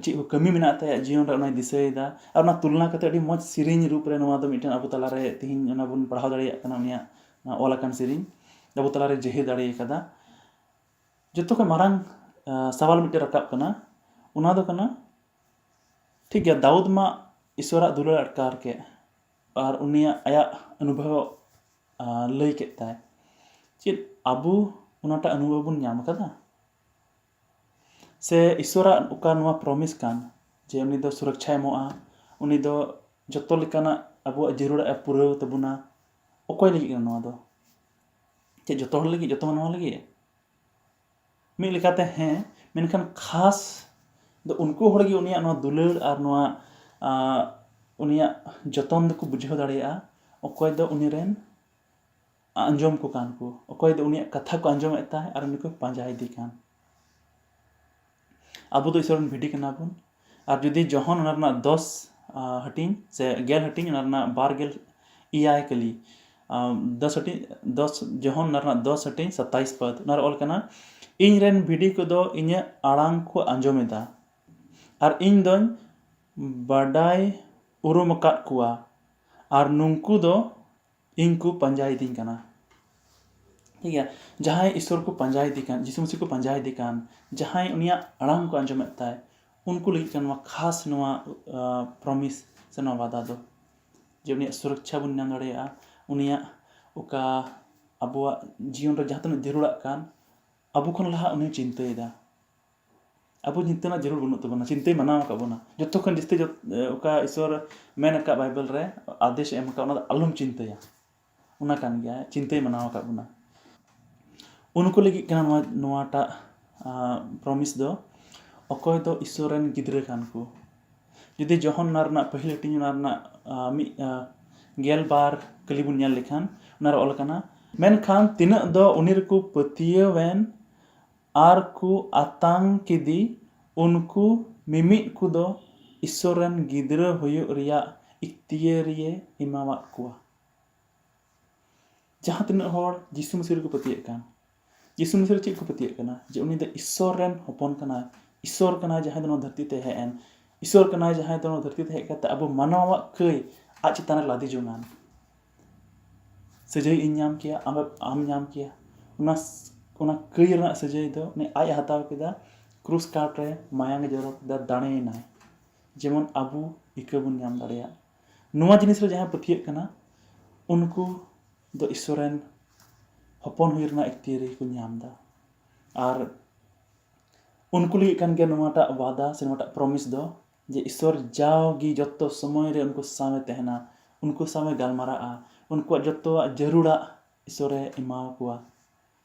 ᱪᱮᱫ ᱠᱚ ᱠᱟᱹᱢᱤ ᱢᱮᱱᱟᱜ ᱛᱟᱭᱟ ᱡᱤᱭᱚᱱ ᱨᱮ, ᱚᱱᱟᱭ ᱫᱤᱥᱟᱹᱭᱮᱫᱟ᱾ ᱟᱨ ᱚᱱᱟ ᱛᱩᱞᱱᱟ ᱠᱟᱛᱮ ᱟᱹᱰᱤ ᱢᱚᱡᱽ ᱥᱮᱨᱮᱧ ᱨᱩᱯ ᱨᱮ ᱱᱚᱣᱟ ᱫᱚ ᱢᱤᱫᱴᱮᱱ ᱟᱵᱚ ᱛᱟᱞᱟᱨᱮ ᱛᱮᱦᱮᱧ ᱚᱱᱟ ᱵᱚᱱ ᱯᱟᱲᱦᱟᱣ ᱫᱟᱲᱮᱭᱟᱜ ᱠᱟᱱᱟ, ᱩᱱᱤᱭᱟᱜ ᱚᱞ ᱟᱠᱟᱱ ᱥᱮᱨᱮᱧ ᱟᱵᱚ ᱛᱟᱞᱟᱨᱮ ᱡᱟᱹᱦᱤᱨ ᱫᱟᱲᱮ ᱟᱠᱟᱫᱟ᱾ ᱡᱚᱛᱚ ᱠᱷᱚᱱ ᱢᱟᱨᱟᱝ, ᱟ, ᱥᱟᱣᱟᱞ ᱢᱤᱫᱴᱮᱱ ᱨᱟᱠᱟᱵ ᱠᱟᱱᱟ, ᱚᱱᱟ ᱫᱚ ᱠᱟᱱᱟ, ᱴᱷᱤᱠ ᱜᱮᱭᱟ, ᱫᱟᱣᱩᱫ ᱢᱟ ᱤᱥᱚᱨᱟᱜ ᱫᱩᱞᱟᱹᱲ ᱟᱴᱠᱟᱨ ᱠᱮᱫ ᱟᱨ ᱩᱱᱤᱭᱟᱜ ᱟᱭᱟᱜ ᱚᱱᱩᱵᱷᱚᱵ ᱞᱟᱹᱭ ᱠᱮᱫ ᱛᱟᱭ᱾ ᱪᱮᱫ ᱟᱵᱚ ᱚᱱᱟᱴᱟᱜ ᱚᱱᱩᱵᱷᱚᱵ ᱵᱚᱱ ᱧᱟᱢ ᱟᱠᱟᱫᱟ? ᱥᱮ ᱤᱥᱚᱨᱟᱜ ᱚᱠᱟ ᱱᱚᱣᱟ ᱯᱨᱚᱢᱤᱥ ᱠᱟᱱ, ᱡᱮ ᱩᱱᱤ ᱫᱚ ᱥᱩᱨᱚᱠᱪᱷᱟᱭ ᱮᱢᱚᱜᱼᱟ, ᱩᱱᱤ ᱫᱚ ᱡᱚᱛᱚ ᱞᱮᱠᱟᱱᱟᱜ ᱟᱵᱚᱣᱟᱜ ᱡᱟᱹᱨᱩᱲᱟᱜ ᱮ ᱯᱩᱨᱟᱹᱣ ᱛᱟᱵᱚᱱᱟ? ᱚᱠᱚᱭ ᱞᱟᱹᱜᱤᱫ ᱠᱟᱱᱟ ᱱᱚᱣᱟ ᱫᱚ? ᱪᱮᱫ ᱡᱚᱛᱚ ᱦᱚᱲ ᱞᱟᱹᱜᱤᱫ, ᱡᱚᱛᱚ ᱢᱟᱱᱣᱟ ᱞᱟᱹᱜᱤᱫ? ᱢᱤᱫ ᱞᱮᱠᱟᱛᱮ ᱦᱮᱸ, ᱢᱮᱱᱠᱷᱟᱱ ᱠᱷᱟᱥ ᱫᱚ ᱩᱱᱠᱩ ᱦᱚᱲ ᱜᱮ ᱩᱱᱤᱭᱟᱜ ᱱᱚᱣᱟ ᱫᱩᱞᱟᱹᱲ ᱟᱨ ᱱᱚᱣᱟ, ᱟᱸ, ᱩᱱᱤᱭᱟᱜ ᱡᱚᱛᱚᱱ ᱫᱚᱠᱚ ᱵᱩᱡᱷᱟᱹᱣ ᱫᱟᱲᱮᱭᱟᱜᱼᱟ, ᱚᱠᱚᱭ ᱫᱚ ᱩᱱᱤ ᱨᱮᱱ ᱟᱸᱡᱚᱢ ᱠᱚ ᱠᱟᱱ ᱠᱚ, ᱚᱠᱚᱭ ᱫᱚ ᱩᱱᱤᱭᱟᱜ ᱠᱟᱛᱷᱟ ᱠᱚ ᱟᱸᱡᱚᱢᱮᱫ ᱛᱟᱭ ᱟᱨ ᱩᱱᱤ ᱠᱚ ᱯᱟᱸᱡᱟ ᱤᱫᱤ ᱠᱟᱱ᱾ ᱟᱵᱚ ᱫᱚ ᱤᱥᱚᱨ ᱨᱮᱱ ᱵᱷᱤᱰᱤ ᱠᱟᱱᱟ ᱵᱚᱱ᱾ ᱟᱨ ᱡᱩᱫᱤ ᱡᱚᱦᱚᱱ ᱚᱱᱟ ᱨᱮᱱᱟᱜ ᱫᱚᱥ, ᱟᱸ, ᱦᱟᱹᱴᱤᱧ ᱥᱮ ᱜᱮᱞ ᱦᱟᱹᱴᱤᱧ, ᱚᱱᱟ ᱨᱮᱱᱟᱜ ᱵᱟᱨ ᱜᱮᱞ ᱮᱭᱟᱭ ᱠᱟᱹᱞᱤ, ᱟᱸ, ᱫᱚᱥ ᱦᱟᱹᱴᱤᱧ, ᱫᱚᱥ, ᱡᱚᱦᱚᱱ ᱚᱱᱟ ᱨᱮᱱᱟᱜ ᱫᱚᱥ ᱦᱟᱹᱴᱤᱧ ᱥᱟᱛᱟᱭᱤᱥ ᱯᱟᱹᱫ, ᱚᱱᱟ ᱨᱮ ᱚᱞ ᱠᱟᱱᱟ, "ᱤᱧ ᱨᱮᱱ ᱵᱷᱤᱰᱤ ᱠᱚᱫᱚ ᱤᱧᱟᱹᱜ ᱟᱲᱟᱝ ᱠᱚ ᱟᱸᱡᱚᱢ ᱮᱫᱟ, ᱟᱨ ᱤᱧ ᱫᱚᱧ ᱵᱟᱰᱟᱭ ᱩᱨᱩᱢ ᱟᱠᱟᱫ ᱠᱚᱣᱟ, ᱟᱨ ᱱᱩᱝᱠᱩ ᱫᱚ ᱤᱧ ᱠᱚ ᱯᱟᱸᱡᱟᱭᱤᱫᱤᱧ ᱠᱟᱱᱟ᱾" ᱴᱷᱤᱠ ᱜᱮᱭᱟ, ᱡᱟᱦᱟᱸᱭ ᱤᱥᱚᱨ ᱠᱚ ᱯᱟᱸᱡᱟᱭᱤᱫᱤ ᱠᱟᱱ, ᱡᱤᱥᱩ ᱢᱟᱹᱥᱤ ᱠᱚ ᱯᱟᱸᱡᱟᱭᱤᱫᱤ ᱠᱟᱱ, ᱡᱟᱦᱟᱸᱭ ᱩᱱᱤᱭᱟᱜ ᱟᱲᱟᱝ ᱠᱚ ᱟᱸᱡᱚᱢᱮᱫ ᱛᱟᱭ, ᱩᱱᱠᱩ ᱞᱟᱹᱜᱤᱫ ᱠᱟᱱᱟ ᱱᱚᱣᱟ ᱠᱷᱟᱥ ᱱᱚᱣᱟ, ᱟᱸ, ᱯᱨᱚᱢᱤᱥ ᱥᱮ ᱱᱚᱣᱟ ᱣᱟᱫᱟ ᱫᱚ, ᱡᱮ ᱩᱱᱤᱭᱟᱜ ᱥᱩᱨᱚᱠᱪᱷᱟ ᱵᱚᱱ ᱧᱟᱢ ᱫᱟᱲᱮᱭᱟᱜᱼᱟ, ᱩᱱᱤᱭᱟᱜ ᱚᱠᱟ ᱟᱵᱚᱣᱟᱜ ᱡᱤᱭᱚᱱ ᱨᱮ ᱡᱟᱦᱟᱸ ᱛᱤᱱᱟᱹᱜ ᱡᱟᱹᱨᱩᱲᱟᱜ ᱠᱟᱱ, ᱟᱵᱚ ᱠᱷᱚᱱ ᱞᱟᱦᱟ ᱩᱱᱤ ᱪᱤᱱᱛᱟᱹᱭᱮᱫᱟ᱾ ᱟᱵᱚ ᱪᱤᱱᱛᱟᱹ ᱨᱮᱱᱟᱜ ᱡᱟᱹᱨᱩᱲ ᱵᱟᱹᱱᱩᱜ ᱛᱟᱵᱚᱱᱟ, ᱪᱤᱱᱛᱟᱹᱭ ᱢᱟᱱᱟᱣ ᱟᱠᱟᱫ ᱵᱚᱱᱟ᱾ ᱡᱚᱛᱚ ᱠᱷᱚᱱ ᱡᱟᱹᱥᱛᱤ ᱡᱚᱛ-, ᱚᱠᱟ ᱤᱥᱚᱨ ᱢᱮᱱ ᱟᱠᱟᱫ, ᱵᱟᱭᱵᱮᱞ ᱨᱮ ᱟᱫᱮᱥ ᱮ ᱮᱢ ᱟᱠᱟᱫ, ᱚᱱᱟ ᱫᱚ ᱟᱞᱚᱢ ᱪᱤᱱᱛᱟᱹᱭᱟ, ᱚᱱᱟ ᱠᱟᱱ ᱜᱮᱭᱟ, ᱪᱤᱱᱛᱟᱹᱭ ᱢᱟᱱᱟᱣ ᱟᱠᱟᱫ ᱵᱚᱱᱟ᱾ ᱩᱱᱠᱩ ᱞᱟᱹᱜᱤᱫ ᱠᱟᱱᱟ ᱱᱚᱣᱟ, ᱱᱚᱣᱟᱴᱟᱜ, ᱟᱸ, ᱯᱨᱚᱢᱤᱥ ᱫᱚ, ᱚᱠᱚᱭ ᱫᱚ ᱤᱥᱚᱨ ᱨᱮᱱ ᱜᱤᱫᱽᱨᱟᱹ ᱠᱟᱱ ᱠᱚ᱾ ᱡᱩᱫᱤ ᱡᱚᱦᱚᱱ ᱚᱱᱟ ᱨᱮᱱᱟᱜ ᱯᱟᱹᱦᱤᱞ ᱦᱟᱹᱴᱤᱧ, ᱚᱱᱟ ᱨᱮᱱᱟᱜ, ᱟᱸ, ᱢᱤᱫ, ᱟᱸ, ᱜᱮᱞ ᱵᱟᱨ ᱠᱟᱹᱞᱤ ᱵᱚᱱ ᱧᱮᱞ ᱞᱮᱠᱷᱟᱱ, ᱚᱱᱟ ᱨᱮ ᱚᱞ ᱟᱠᱟᱱᱟ, "ᱢᱮᱱᱠᱷᱟᱱ ᱛᱤᱱᱟᱹᱜ ᱫᱚ ᱩᱱᱤ ᱨᱮᱠᱚ ᱯᱟᱹᱛᱭᱟᱹᱣᱮᱱ ᱟᱨ ᱠᱚ ᱟᱛᱟᱝ ᱠᱮᱫᱮ, ᱩᱱᱠᱩ ᱢᱤᱢᱤᱫ ᱠᱚᱫᱚ ᱤᱥᱚᱨ ᱨᱮᱱ ᱜᱤᱫᱽᱨᱟᱹ ᱦᱩᱭᱩᱜ ᱨᱮᱭᱟᱜ ᱤᱠᱛᱤᱭᱟᱹᱨᱤᱭᱮ ᱮᱢᱟᱣᱟᱫ ᱠᱚᱣᱟ᱾" ᱡᱟᱦᱟᱸ ᱛᱤᱱᱟᱹᱜ ᱦᱚᱲ ᱡᱤᱥᱩ ᱢᱟᱹᱥᱤ ᱨᱮᱠᱚ ᱯᱟᱹᱛᱭᱟᱹᱜ ᱠᱟᱱ, ᱡᱤᱥᱩ ᱢᱟᱹᱥᱤ ᱨᱮ ᱪᱮᱫ ᱠᱚ ᱯᱟᱹᱛᱭᱟᱹᱜ ᱠᱟᱱᱟ? ᱡᱮ ᱩᱱᱤ ᱫᱚ ᱤᱥᱚᱨ ᱨᱮᱱ ᱦᱚᱯᱚᱱ ᱠᱟᱱᱟᱭ, ᱤᱥᱚᱨ ᱠᱟᱱᱟᱭ ᱡᱟᱦᱟᱸᱭ ᱫᱚ ᱱᱚᱣᱟ ᱫᱷᱟᱹᱨᱛᱤ ᱛᱮ ᱦᱮᱡ ᱮᱱ, ᱤᱥᱚᱨ ᱠᱟᱱᱟᱭ ᱡᱟᱦᱟᱸᱭ ᱫᱚ ᱱᱚᱣᱟ ᱫᱷᱟᱹᱨᱛᱤ ᱛᱮ ᱦᱮᱡ ᱠᱟᱛᱮ ᱟᱵᱚ ᱢᱟᱱᱣᱟᱣᱟᱜ ᱠᱟᱹᱭ ᱟᱡ ᱪᱮᱛᱟᱱ ᱨᱮ ᱞᱟᱫᱮ ᱡᱚᱝᱟᱱ᱾ ᱥᱟᱹᱡᱟᱹᱭ ᱤᱧ ᱧᱟᱢ ᱠᱮᱭᱟ, ᱟᱢ, ᱟᱢ ᱧᱟᱢ ᱠᱮᱭᱟ᱾ ᱚᱱᱟ ᱥ-, ᱚᱱᱟ ᱠᱟᱹᱭ ᱨᱮᱱᱟᱜ ᱥᱟᱹᱡᱟᱹᱭ ᱫᱚ ᱩᱱᱤ ᱟᱡ ᱮ ᱦᱟᱛᱟᱣ ᱠᱮᱫᱟ, ᱠᱨᱩᱥ ᱠᱟᱴ ᱨᱮ ᱢᱟᱭᱟᱝ ᱮ ᱡᱚᱨᱚ ᱠᱮᱫᱟ, ᱫᱟᱲᱮᱭᱮᱱᱟᱭ, ᱡᱮᱢᱚᱱ ᱟᱵᱚ ᱤᱠᱟᱹ ᱵᱚᱱ ᱧᱟᱢ ᱫᱟᱲᱮᱭᱟᱜ᱾ ᱱᱚᱣᱟ ᱡᱤᱱᱤᱥ ᱨᱮ ᱡᱟᱦᱟᱸᱭ ᱯᱟᱹᱛᱭᱟᱹᱜ ᱠᱟᱱᱟ, ᱩᱱᱠᱩ ᱫᱚ ᱤᱥᱥᱚᱨ ᱨᱮᱱ ᱦᱚᱯᱚᱱ ᱦᱩᱭ ᱨᱮᱱᱟᱜ ᱮᱠᱛᱤᱭᱟᱹᱨ ᱠᱚ ᱧᱟᱢ ᱮᱫᱟ᱾ ᱟᱨ ᱩᱱᱠᱩ ᱞᱟᱹᱜᱤᱫ ᱠᱟᱱ ᱜᱮᱭᱟ ᱱᱚᱣᱟᱴᱟᱜ ᱣᱟᱫᱟ ᱥᱮ ᱱᱚᱣᱟᱴᱟᱜ ᱯᱨᱚᱢᱤᱥ ᱫᱚ, ᱡᱮ ᱤᱥᱥᱚᱨ ᱡᱟᱣᱜᱮ ᱡᱚᱛᱚ ᱥᱚᱢᱚᱭ ᱨᱮ ᱩᱱᱠᱩ ᱥᱟᱶᱮ ᱛᱟᱦᱮᱱᱟ, ᱩᱱᱠᱩ ᱥᱟᱶᱮ ᱜᱟᱞᱢᱟᱨᱟᱜᱼᱟ, ᱩᱱᱠᱩᱣᱟᱜ ᱡᱚᱛᱚᱣᱟᱜ ᱡᱟᱹᱨᱩᱲᱟᱜ ᱤᱥᱥᱚᱨᱮ ᱮᱢᱟᱣ ᱠᱚᱣᱟ᱾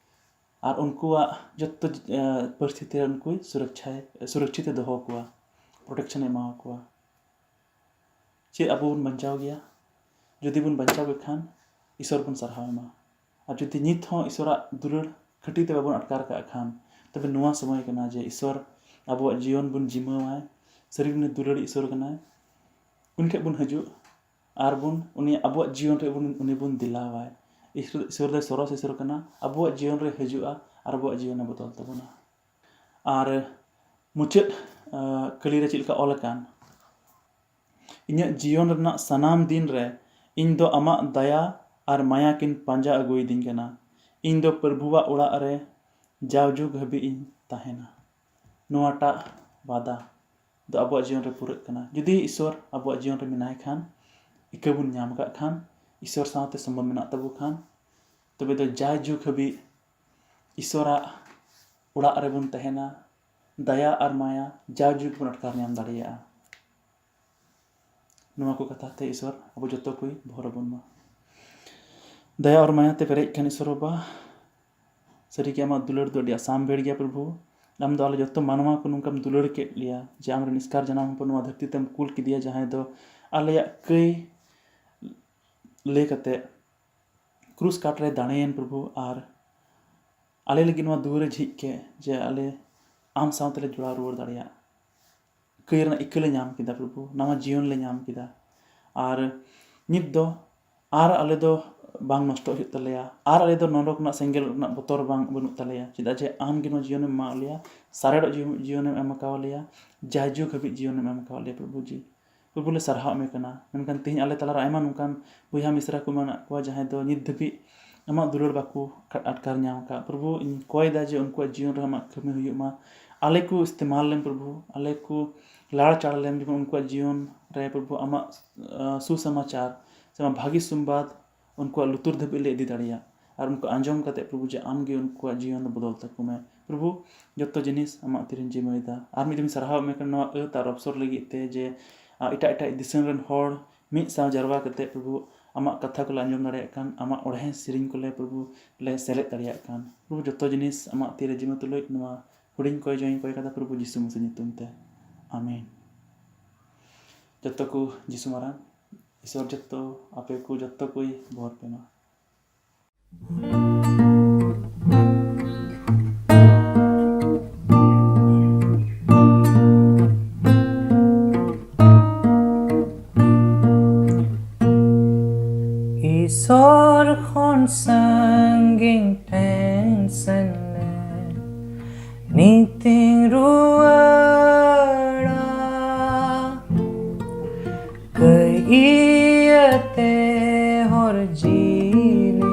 ᱟᱨ ᱩᱱᱠᱩᱣᱟᱜ ᱡᱚᱛᱚ, ᱮ, ᱯᱚᱨᱤᱥᱛᱷᱤᱛᱤ ᱨᱮ ᱩᱱᱠᱩᱭ ᱥᱩᱨᱚᱠᱪᱷᱟᱭ, ᱥᱩᱨᱚᱠᱪᱷᱤᱛ ᱮ ᱫᱚᱦᱚ ᱠᱚᱣᱟ, ᱯᱨᱚᱴᱮᱠᱥᱚᱱ ᱮ ᱮᱢᱟᱣ ᱠᱚᱣᱟ᱾ ᱪᱮᱫ ᱟᱵᱚ ᱵᱚᱱ ᱵᱟᱧᱪᱟᱣ ᱜᱮᱭᱟ? ᱡᱩᱫᱤ ᱵᱚᱱ ᱵᱟᱧᱪᱟᱣ ᱜᱮ ᱠᱷᱟᱱ, ᱤᱥᱥᱚᱨ ᱵᱚᱱ ᱥᱟᱨᱦᱟᱣ ᱮᱢᱟ᱾ ᱟᱨ ᱡᱩᱫᱤ ᱱᱤᱛ ᱦᱚᱸ ᱤᱥᱥᱚᱨᱟᱜ ᱫᱩᱞᱟᱹᱲ ᱠᱷᱟᱹᱴᱤ ᱛᱮ ᱵᱟᱵᱚᱱ ᱟᱴᱠᱟᱨ ᱠᱟᱜ ᱠᱷᱟᱱ, ᱛᱚᱵᱮ ᱱᱚᱣᱟ ᱥᱚᱢᱚᱭ ᱠᱟᱱᱟ ᱡᱮ ᱤᱥᱥᱚᱨ ᱟᱵᱚᱣᱟᱜ ᱡᱤᱭᱚᱱ ᱵᱚᱱ ᱡᱤᱢᱟᱹᱣᱟᱭ᱾ ᱥᱟᱹᱨᱤ ᱜᱮ ᱩᱱᱤ ᱫᱩᱞᱟᱹᱲ ᱤᱥᱥᱚᱨ ᱠᱟᱱᱟᱭ᱾ ᱩᱱᱤ ᱴᱷᱮᱱ ᱵᱚᱱ ᱦᱤᱡᱩᱜ ᱟᱨ ᱵᱚᱱ, ᱩᱱᱤ ᱟᱵᱚᱣᱟᱜ ᱡᱤᱭᱚᱱ ᱨᱮ ᱵᱚᱱ, ᱩᱱᱤ ᱵᱚᱱ ᱫᱮᱞᱟᱣᱟᱭ᱾ ᱤᱥᱥᱚᱨ, ᱤᱥᱥᱚᱨ ᱫᱚ ᱥᱚᱨᱚᱥ ᱤᱥᱥᱚᱨ ᱠᱟᱱᱟ, ᱟᱵᱚᱣᱟᱜ ᱡᱤᱭᱚᱱ ᱨᱮ ᱦᱤᱡᱩᱜᱼᱟ ᱟᱨ ᱟᱵᱚᱣᱟᱜ ᱡᱤᱭᱚᱱᱮ ᱵᱚᱫᱚᱞ ᱛᱟᱵᱚᱱᱟ᱾ ᱟᱨ ᱢᱩᱪᱟᱹᱫ, ᱟ, ᱠᱟᱹᱞᱤ ᱨᱮ ᱪᱮᱫ ᱞᱮᱠᱟ ᱚᱞ ᱟᱠᱟᱱ, "ᱤᱧᱟᱹᱜ ᱡᱤᱭᱚᱱ ᱨᱮᱱᱟᱜ ᱥᱟᱱᱟᱢ ᱫᱤᱱ ᱨᱮ ᱤᱧ ᱫᱚ ᱟᱢᱟᱜ ᱫᱟᱭᱟ ᱟᱨ ᱢᱟᱭᱟ ᱠᱤᱱ ᱯᱟᱸᱡᱟ ᱟᱹᱜᱩᱭᱤᱫᱤᱧ ᱠᱟᱱᱟ᱾ ᱤᱧ ᱫᱚ ᱯᱨᱚᱵᱷᱩᱣᱟᱜ ᱚᱲᱟᱜ ᱨᱮ ᱡᱟᱣᱡᱩᱜᱽ ᱦᱟᱹᱵᱤᱡ ᱤᱧ ᱛᱟᱦᱮᱱᱟ᱾" ᱱᱚᱣᱟᱴᱟᱜ ᱣᱟᱫᱟ ᱫᱚ ᱟᱵᱚᱣᱟᱜ ᱡᱤᱭᱚᱱ ᱨᱮ ᱯᱩᱨᱟᱹᱜ ᱠᱟᱱᱟ᱾ ᱡᱩᱫᱤ ᱤᱥᱥᱚᱨ ᱟᱵᱚᱣᱟᱜ ᱡᱤᱭᱚᱱ ᱨᱮ ᱢᱮᱱᱟᱭ ᱠᱷᱟᱱ, ᱤᱠᱟᱹ ᱵᱚᱱ ᱧᱟᱢ ᱟᱠᱟᱫ ᱠᱷᱟᱱ, ᱤᱥᱥᱚᱨ ᱥᱟᱶᱛᱮ ᱥᱚᱢᱵᱚᱱᱫᱷ ᱢᱮᱱᱟᱜ ᱛᱟᱵᱚ ᱠᱷᱟᱱ, ᱛᱚᱵᱮ ᱫᱚ ᱡᱟᱭᱡᱩᱜᱽ ᱦᱟᱹᱵᱤᱡ ᱤᱥᱥᱚᱨᱟᱜ ᱚᱲᱟᱜ ᱨᱮᱵᱚᱱ ᱛᱟᱦᱮᱱᱟ, ᱫᱟᱭᱟ ᱟᱨ ᱢᱟᱭᱟ ᱡᱟᱭᱡᱩᱜᱽ ᱵᱚᱱ ᱟᱴᱠᱟᱨ ᱧᱟᱢ ᱫᱟᱲᱮᱭᱟᱜᱼᱟ᱾ ᱱᱚᱣᱟ ᱠᱚ ᱠᱟᱛᱷᱟ ᱛᱮ ᱤᱥᱥᱚᱨ ᱟᱵᱚ ᱡᱚᱛᱚ ᱠᱚᱭ ᱵᱷᱚᱨ ᱟᱵᱚᱱ ᱢᱟ᱾ ᱫᱟᱭᱟ ᱟᱨ ᱢᱟᱭᱟ ᱛᱮ ᱯᱮᱨᱮᱡ ᱠᱷᱟᱱ ᱤᱥᱥᱚᱨ ᱵᱟᱵᱟ, ᱥᱟᱹᱨᱤᱜᱮ ᱟᱢᱟᱜ ᱫᱩᱞᱟᱹᱲ ᱫᱚ ᱟᱹᱰᱤ ᱟᱥᱟᱢᱵᱷᱮᱲ ᱜᱮᱭᱟ ᱯᱨᱚᱵᱷᱩ᱾ ᱟᱢ ᱫᱚ ᱟᱞᱮ ᱡᱚᱛᱚ ᱢᱟᱱᱣᱟ ᱠᱚ ᱱᱚᱝᱠᱟᱢ ᱫᱩᱞᱟᱹᱲ ᱠᱮᱫ ᱞᱮᱭᱟ ᱡᱮ ᱟᱢᱨᱮᱱ ᱮᱥᱠᱟᱨ ᱡᱟᱱᱟᱢ ᱦᱚᱯᱚᱱ ᱱᱚᱣᱟ ᱫᱷᱟᱹᱨᱛᱤ ᱛᱮᱢ ᱠᱩᱞ ᱠᱮᱫᱮᱭᱟ, ᱡᱟᱦᱟᱸᱭ ᱫᱚ ᱟᱞᱮᱭᱟᱜ ᱠᱟᱹᱭ ᱞᱟᱹᱭ ᱠᱟᱛᱮ ᱠᱨᱩᱥ ᱠᱟᱴ ᱨᱮ ᱫᱟᱲᱮᱭᱮᱱ ᱯᱨᱚᱵᱷᱩ, ᱟᱨ ᱟᱞᱮ ᱞᱟᱹᱜᱤᱫ ᱱᱚᱣᱟ ᱫᱩᱣᱟᱹᱨᱮ ᱡᱷᱤᱡ ᱠᱮᱫ ᱡᱮ ᱟᱞᱮ ᱟᱢ ᱥᱟᱶ ᱛᱮᱞᱮ ᱡᱚᱲᱟᱣ ᱨᱩᱣᱟᱹᱲ ᱫᱟᱲᱮᱭᱟᱜ᱾ ᱠᱟᱹᱭ ᱨᱮᱱᱟᱜ ᱤᱠᱟᱹ ᱞᱮ ᱧᱟᱢ ᱠᱮᱫᱟ ᱯᱨᱚᱵᱷᱩ, ᱱᱟᱣᱟ ᱡᱤᱭᱚᱱ ᱞᱮ ᱧᱟᱢ ᱠᱮᱫᱟ᱾ ᱟᱨ ᱱᱤᱛ ᱫᱚ ᱟᱨ ᱟᱞᱮ ᱫᱚ ᱵᱟᱝ ᱱᱚᱥᱴᱚᱜ ᱦᱩᱭᱩᱜ ᱛᱟᱞᱮᱭᱟ, ᱟᱨ ᱟᱞᱮ ᱫᱚ ᱱᱚᱨᱚᱠ ᱨᱮᱱᱟᱜ ᱥᱮᱸᱜᱮᱞ ᱨᱮᱱᱟᱜ ᱵᱚᱛᱚᱨ ᱵᱟᱝ, ᱵᱟᱹᱱᱩᱜ ᱛᱟᱞᱮᱭᱟ, ᱪᱮᱫᱟᱜ ᱡᱮ ᱟᱢ ᱜᱮ ᱱᱚᱣᱟ ᱡᱤᱭᱚᱱᱮᱢ ᱮᱢᱟᱣᱟᱫ ᱞᱮᱭᱟ, ᱥᱟᱨᱮᱲᱚᱜ ᱡᱤᱭᱚᱱ, ᱡᱤᱭᱚᱱᱮᱢ ᱮᱢ ᱟᱠᱟᱣᱟᱫ ᱞᱮᱭᱟ, ᱡᱟᱭᱡᱩᱜᱽ ᱦᱟᱹᱵᱤᱡ ᱡᱤᱭᱚᱱᱮᱢ ᱮᱢ ᱟᱠᱟᱣᱟᱫ ᱞᱮᱭᱟ ᱯᱨᱚᱵᱷᱩ ᱡᱤ᱾ ᱯᱨᱚᱵᱷᱩ ᱞᱮ ᱥᱟᱨᱦᱟᱣ ᱢᱮ ᱠᱟᱱᱟ᱾ ᱢᱮᱱᱠᱷᱟᱱ ᱛᱮᱦᱮᱧ ᱟᱞᱮ ᱛᱟᱞᱟᱨᱮ ᱟᱭᱢᱟ ᱱᱚᱝᱠᱟᱱ ᱵᱚᱭᱦᱟ ᱢᱤᱥᱨᱟ ᱠᱚ ᱢᱮᱱᱟᱜ ᱠᱚᱣᱟ ᱡᱟᱦᱟᱸᱭ ᱫᱚ ᱱᱤᱛ ᱫᱷᱟᱹᱵᱤᱡ ᱟᱢᱟᱜ ᱫᱩᱞᱟᱹᱲ ᱵᱟᱠᱚ ᱟᱴᱠᱟᱨ ᱧᱟᱢ ᱟᱠᱟᱫ᱾ ᱯᱨᱚᱵᱷᱩ, ᱤᱧ ᱠᱚᱭ ᱫᱟ ᱡᱮ ᱩᱱᱠᱩᱣᱟᱜ ᱡᱤᱭᱚᱱ ᱨᱮ ᱟᱢᱟᱜ ᱠᱟᱹᱢᱤ ᱦᱩᱭᱩᱜ ᱢᱟ, ᱟᱞᱮ ᱠᱚ ᱤᱥᱛᱮᱢᱟᱞ ᱞᱮᱢ ᱯᱨᱚᱵᱷᱩ, ᱟᱞᱮ ᱠᱚ ᱞᱟᱲ ᱪᱟᱲ ᱞᱮᱢ, ᱡᱮᱢᱚᱱ ᱩᱱᱠᱩᱣᱟᱜ ᱡᱤᱭᱚᱱ ᱨᱮ ᱯᱨᱚᱵᱷᱩ ᱟᱢᱟᱜ ᱥᱩᱥᱚᱢᱟᱪᱟᱨ ᱥᱮ ᱟᱢᱟᱜ ᱵᱷᱟᱹᱜᱤ ᱥᱚᱢᱵᱟᱫ ᱩᱱᱠᱩᱣᱟᱜ ᱞᱩᱛᱩᱨ ᱫᱷᱟᱹᱵᱤᱡ ᱞᱮ ᱤᱫᱤ ᱫᱟᱲᱮᱭᱟᱜ, ᱟᱨ ᱩᱱᱠᱩ ᱟᱸᱡᱚᱢ ᱠᱟᱛᱮ ᱯᱨᱚᱵᱷᱩ ᱡᱮ ᱟᱢ ᱜᱮ ᱩᱱᱠᱩᱣᱟᱜ ᱡᱤᱭᱚᱱ ᱫᱚ ᱵᱚᱫᱚᱞ ᱛᱟᱠᱚ ᱢᱮ᱾ ᱯᱨᱚᱵᱷᱩ, ᱡᱚᱛᱚ ᱡᱤᱱᱤᱥ ᱟᱢᱟᱜ ᱛᱤᱨᱮᱧ ᱡᱤᱢᱟᱹᱭᱮᱫᱟ᱾ ᱟᱨ ᱢᱤᱫ ᱫᱚᱢ ᱥᱟᱨᱦᱟᱣ ᱢᱮ ᱠᱟᱱᱟ ᱱᱚᱣᱟ ᱟᱹᱛ ᱟᱨ ᱚᱯᱥᱚᱨ ᱞᱟᱹᱜᱤᱫ ᱛᱮ, ᱡᱮ ᱮᱴᱟᱜ ᱮᱴᱟᱜ ᱫᱤᱥᱚᱢ ᱨᱮᱱ ᱦᱚᱲ ᱢᱤᱫ ᱥᱟᱶ ᱡᱟᱨᱣᱟ ᱠᱟᱛᱮ ᱯᱨᱚᱵᱷᱩ ᱟᱢᱟᱜ ᱠᱟᱛᱷᱟ ᱠᱚᱞᱮ ᱟᱸᱡᱚᱢ ᱫᱟᱲᱮᱭᱟᱜ ᱠᱟᱱ, ᱟᱢᱟᱜ ᱚᱬᱦᱮ ᱥᱮᱨᱮᱧ ᱠᱚᱞᱮ ᱯᱨᱚᱵᱷᱩ ᱞᱮ ᱥᱮᱞᱮᱫ ᱫᱟᱲᱮᱭᱟᱜ ᱠᱟᱱ᱾ ᱯᱨᱚᱵᱷᱩ, ᱡᱚᱛᱚ ᱡᱤᱱᱤᱥ ᱟᱢᱟᱜ ᱛᱤᱨᱮ ᱡᱤᱢᱟᱹ ᱛᱩᱞᱩᱡ ᱱᱚᱣᱟ ᱦᱩᱰᱤᱧ ᱠᱚᱭ ᱡᱚᱭᱤᱧ ᱠᱚᱭ ᱠᱟᱫᱟ ᱯᱨᱚᱵᱷᱩ ᱡᱤᱥᱩ ᱢᱟᱹᱥᱤ ᱧᱩᱛᱩᱢ ᱛᱮ, ᱟᱢᱮᱱ᱾ ᱡᱚᱛᱚ ᱠᱚ ᱡᱤᱥᱩ ᱢᱟᱨᱟᱝ ᱤᱥᱚᱨ ᱡᱚᱛᱚ ᱟᱯᱮ ᱠᱚ ᱡᱚᱛᱚ ᱠᱚᱭ ᱵᱚᱦᱚᱨ ᱯᱮ ᱢᱟ᱾ ᱤᱥᱚᱨ ᱠᱷᱚᱱ ᱥᱟᱺᱜᱤᱧ ᱴᱷᱮᱱ ᱥᱮᱱ ᱞᱮ ᱱᱤᱛᱤᱧ ᱨᱩᱣᱟᱹᱲᱟ᱾ ᱠᱟᱹᱭ ᱤᱭᱟᱹᱛᱮ ᱦᱚᱨ ᱡᱤᱞᱤᱧ ᱞᱮ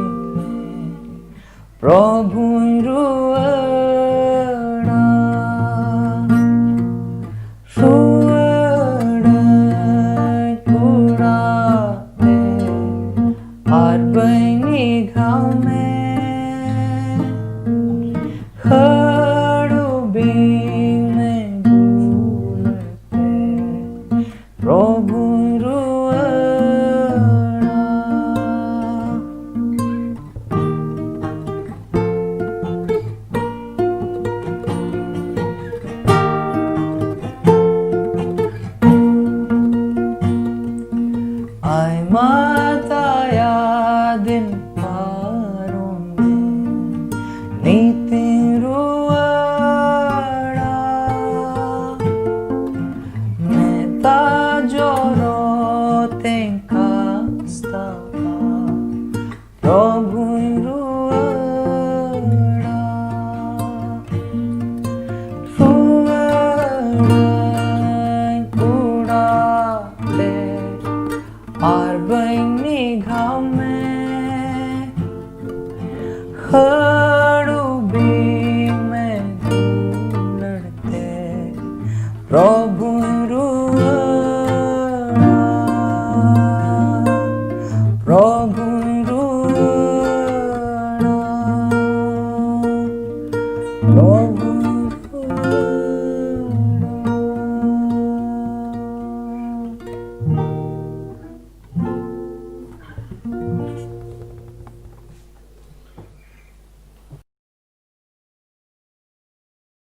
ᱯᱨᱚᱵᱷᱩᱧ ᱨᱩᱣᱟᱹᱲᱟ᱾ ᱨᱩᱣᱟᱹᱲᱟᱹᱧ ᱚᱲᱟᱜ ᱛᱮ ᱟᱨ ᱵᱟᱹᱧ ᱱᱤᱜᱷᱟᱣ ᱢᱮ᱾ ᱦᱟᱹᱲᱩ ᱵᱤᱧ ᱢᱮ ᱜᱩᱞ ᱛᱮ ᱯᱨᱚᱵᱷᱩᱧ ᱨᱩᱣᱟᱹᱲᱟ᱾ ᱟᱭᱢᱟ ᱫᱟᱭᱟ ᱫᱤᱱ ᱯᱟᱨᱚᱢ ᱮᱱ, ᱱᱤᱛᱤᱧ ᱨᱩᱣᱟᱹᱲᱟ᱾ ᱢᱮᱛᱟ ᱡᱚᱨᱚ ᱛᱮᱧ ᱠᱟᱥᱛᱟᱣᱟ, ᱯᱨᱚᱵᱷᱩᱧ ᱨᱩᱣᱟᱹᱲᱟ᱾ ᱨᱩᱣᱟᱹᱲᱟᱹᱧ ᱚᱲᱟᱜ ᱛᱮ ᱟᱨ ᱵᱟᱹᱧ ᱱᱤᱜᱷᱟᱣ ᱢᱮ᱾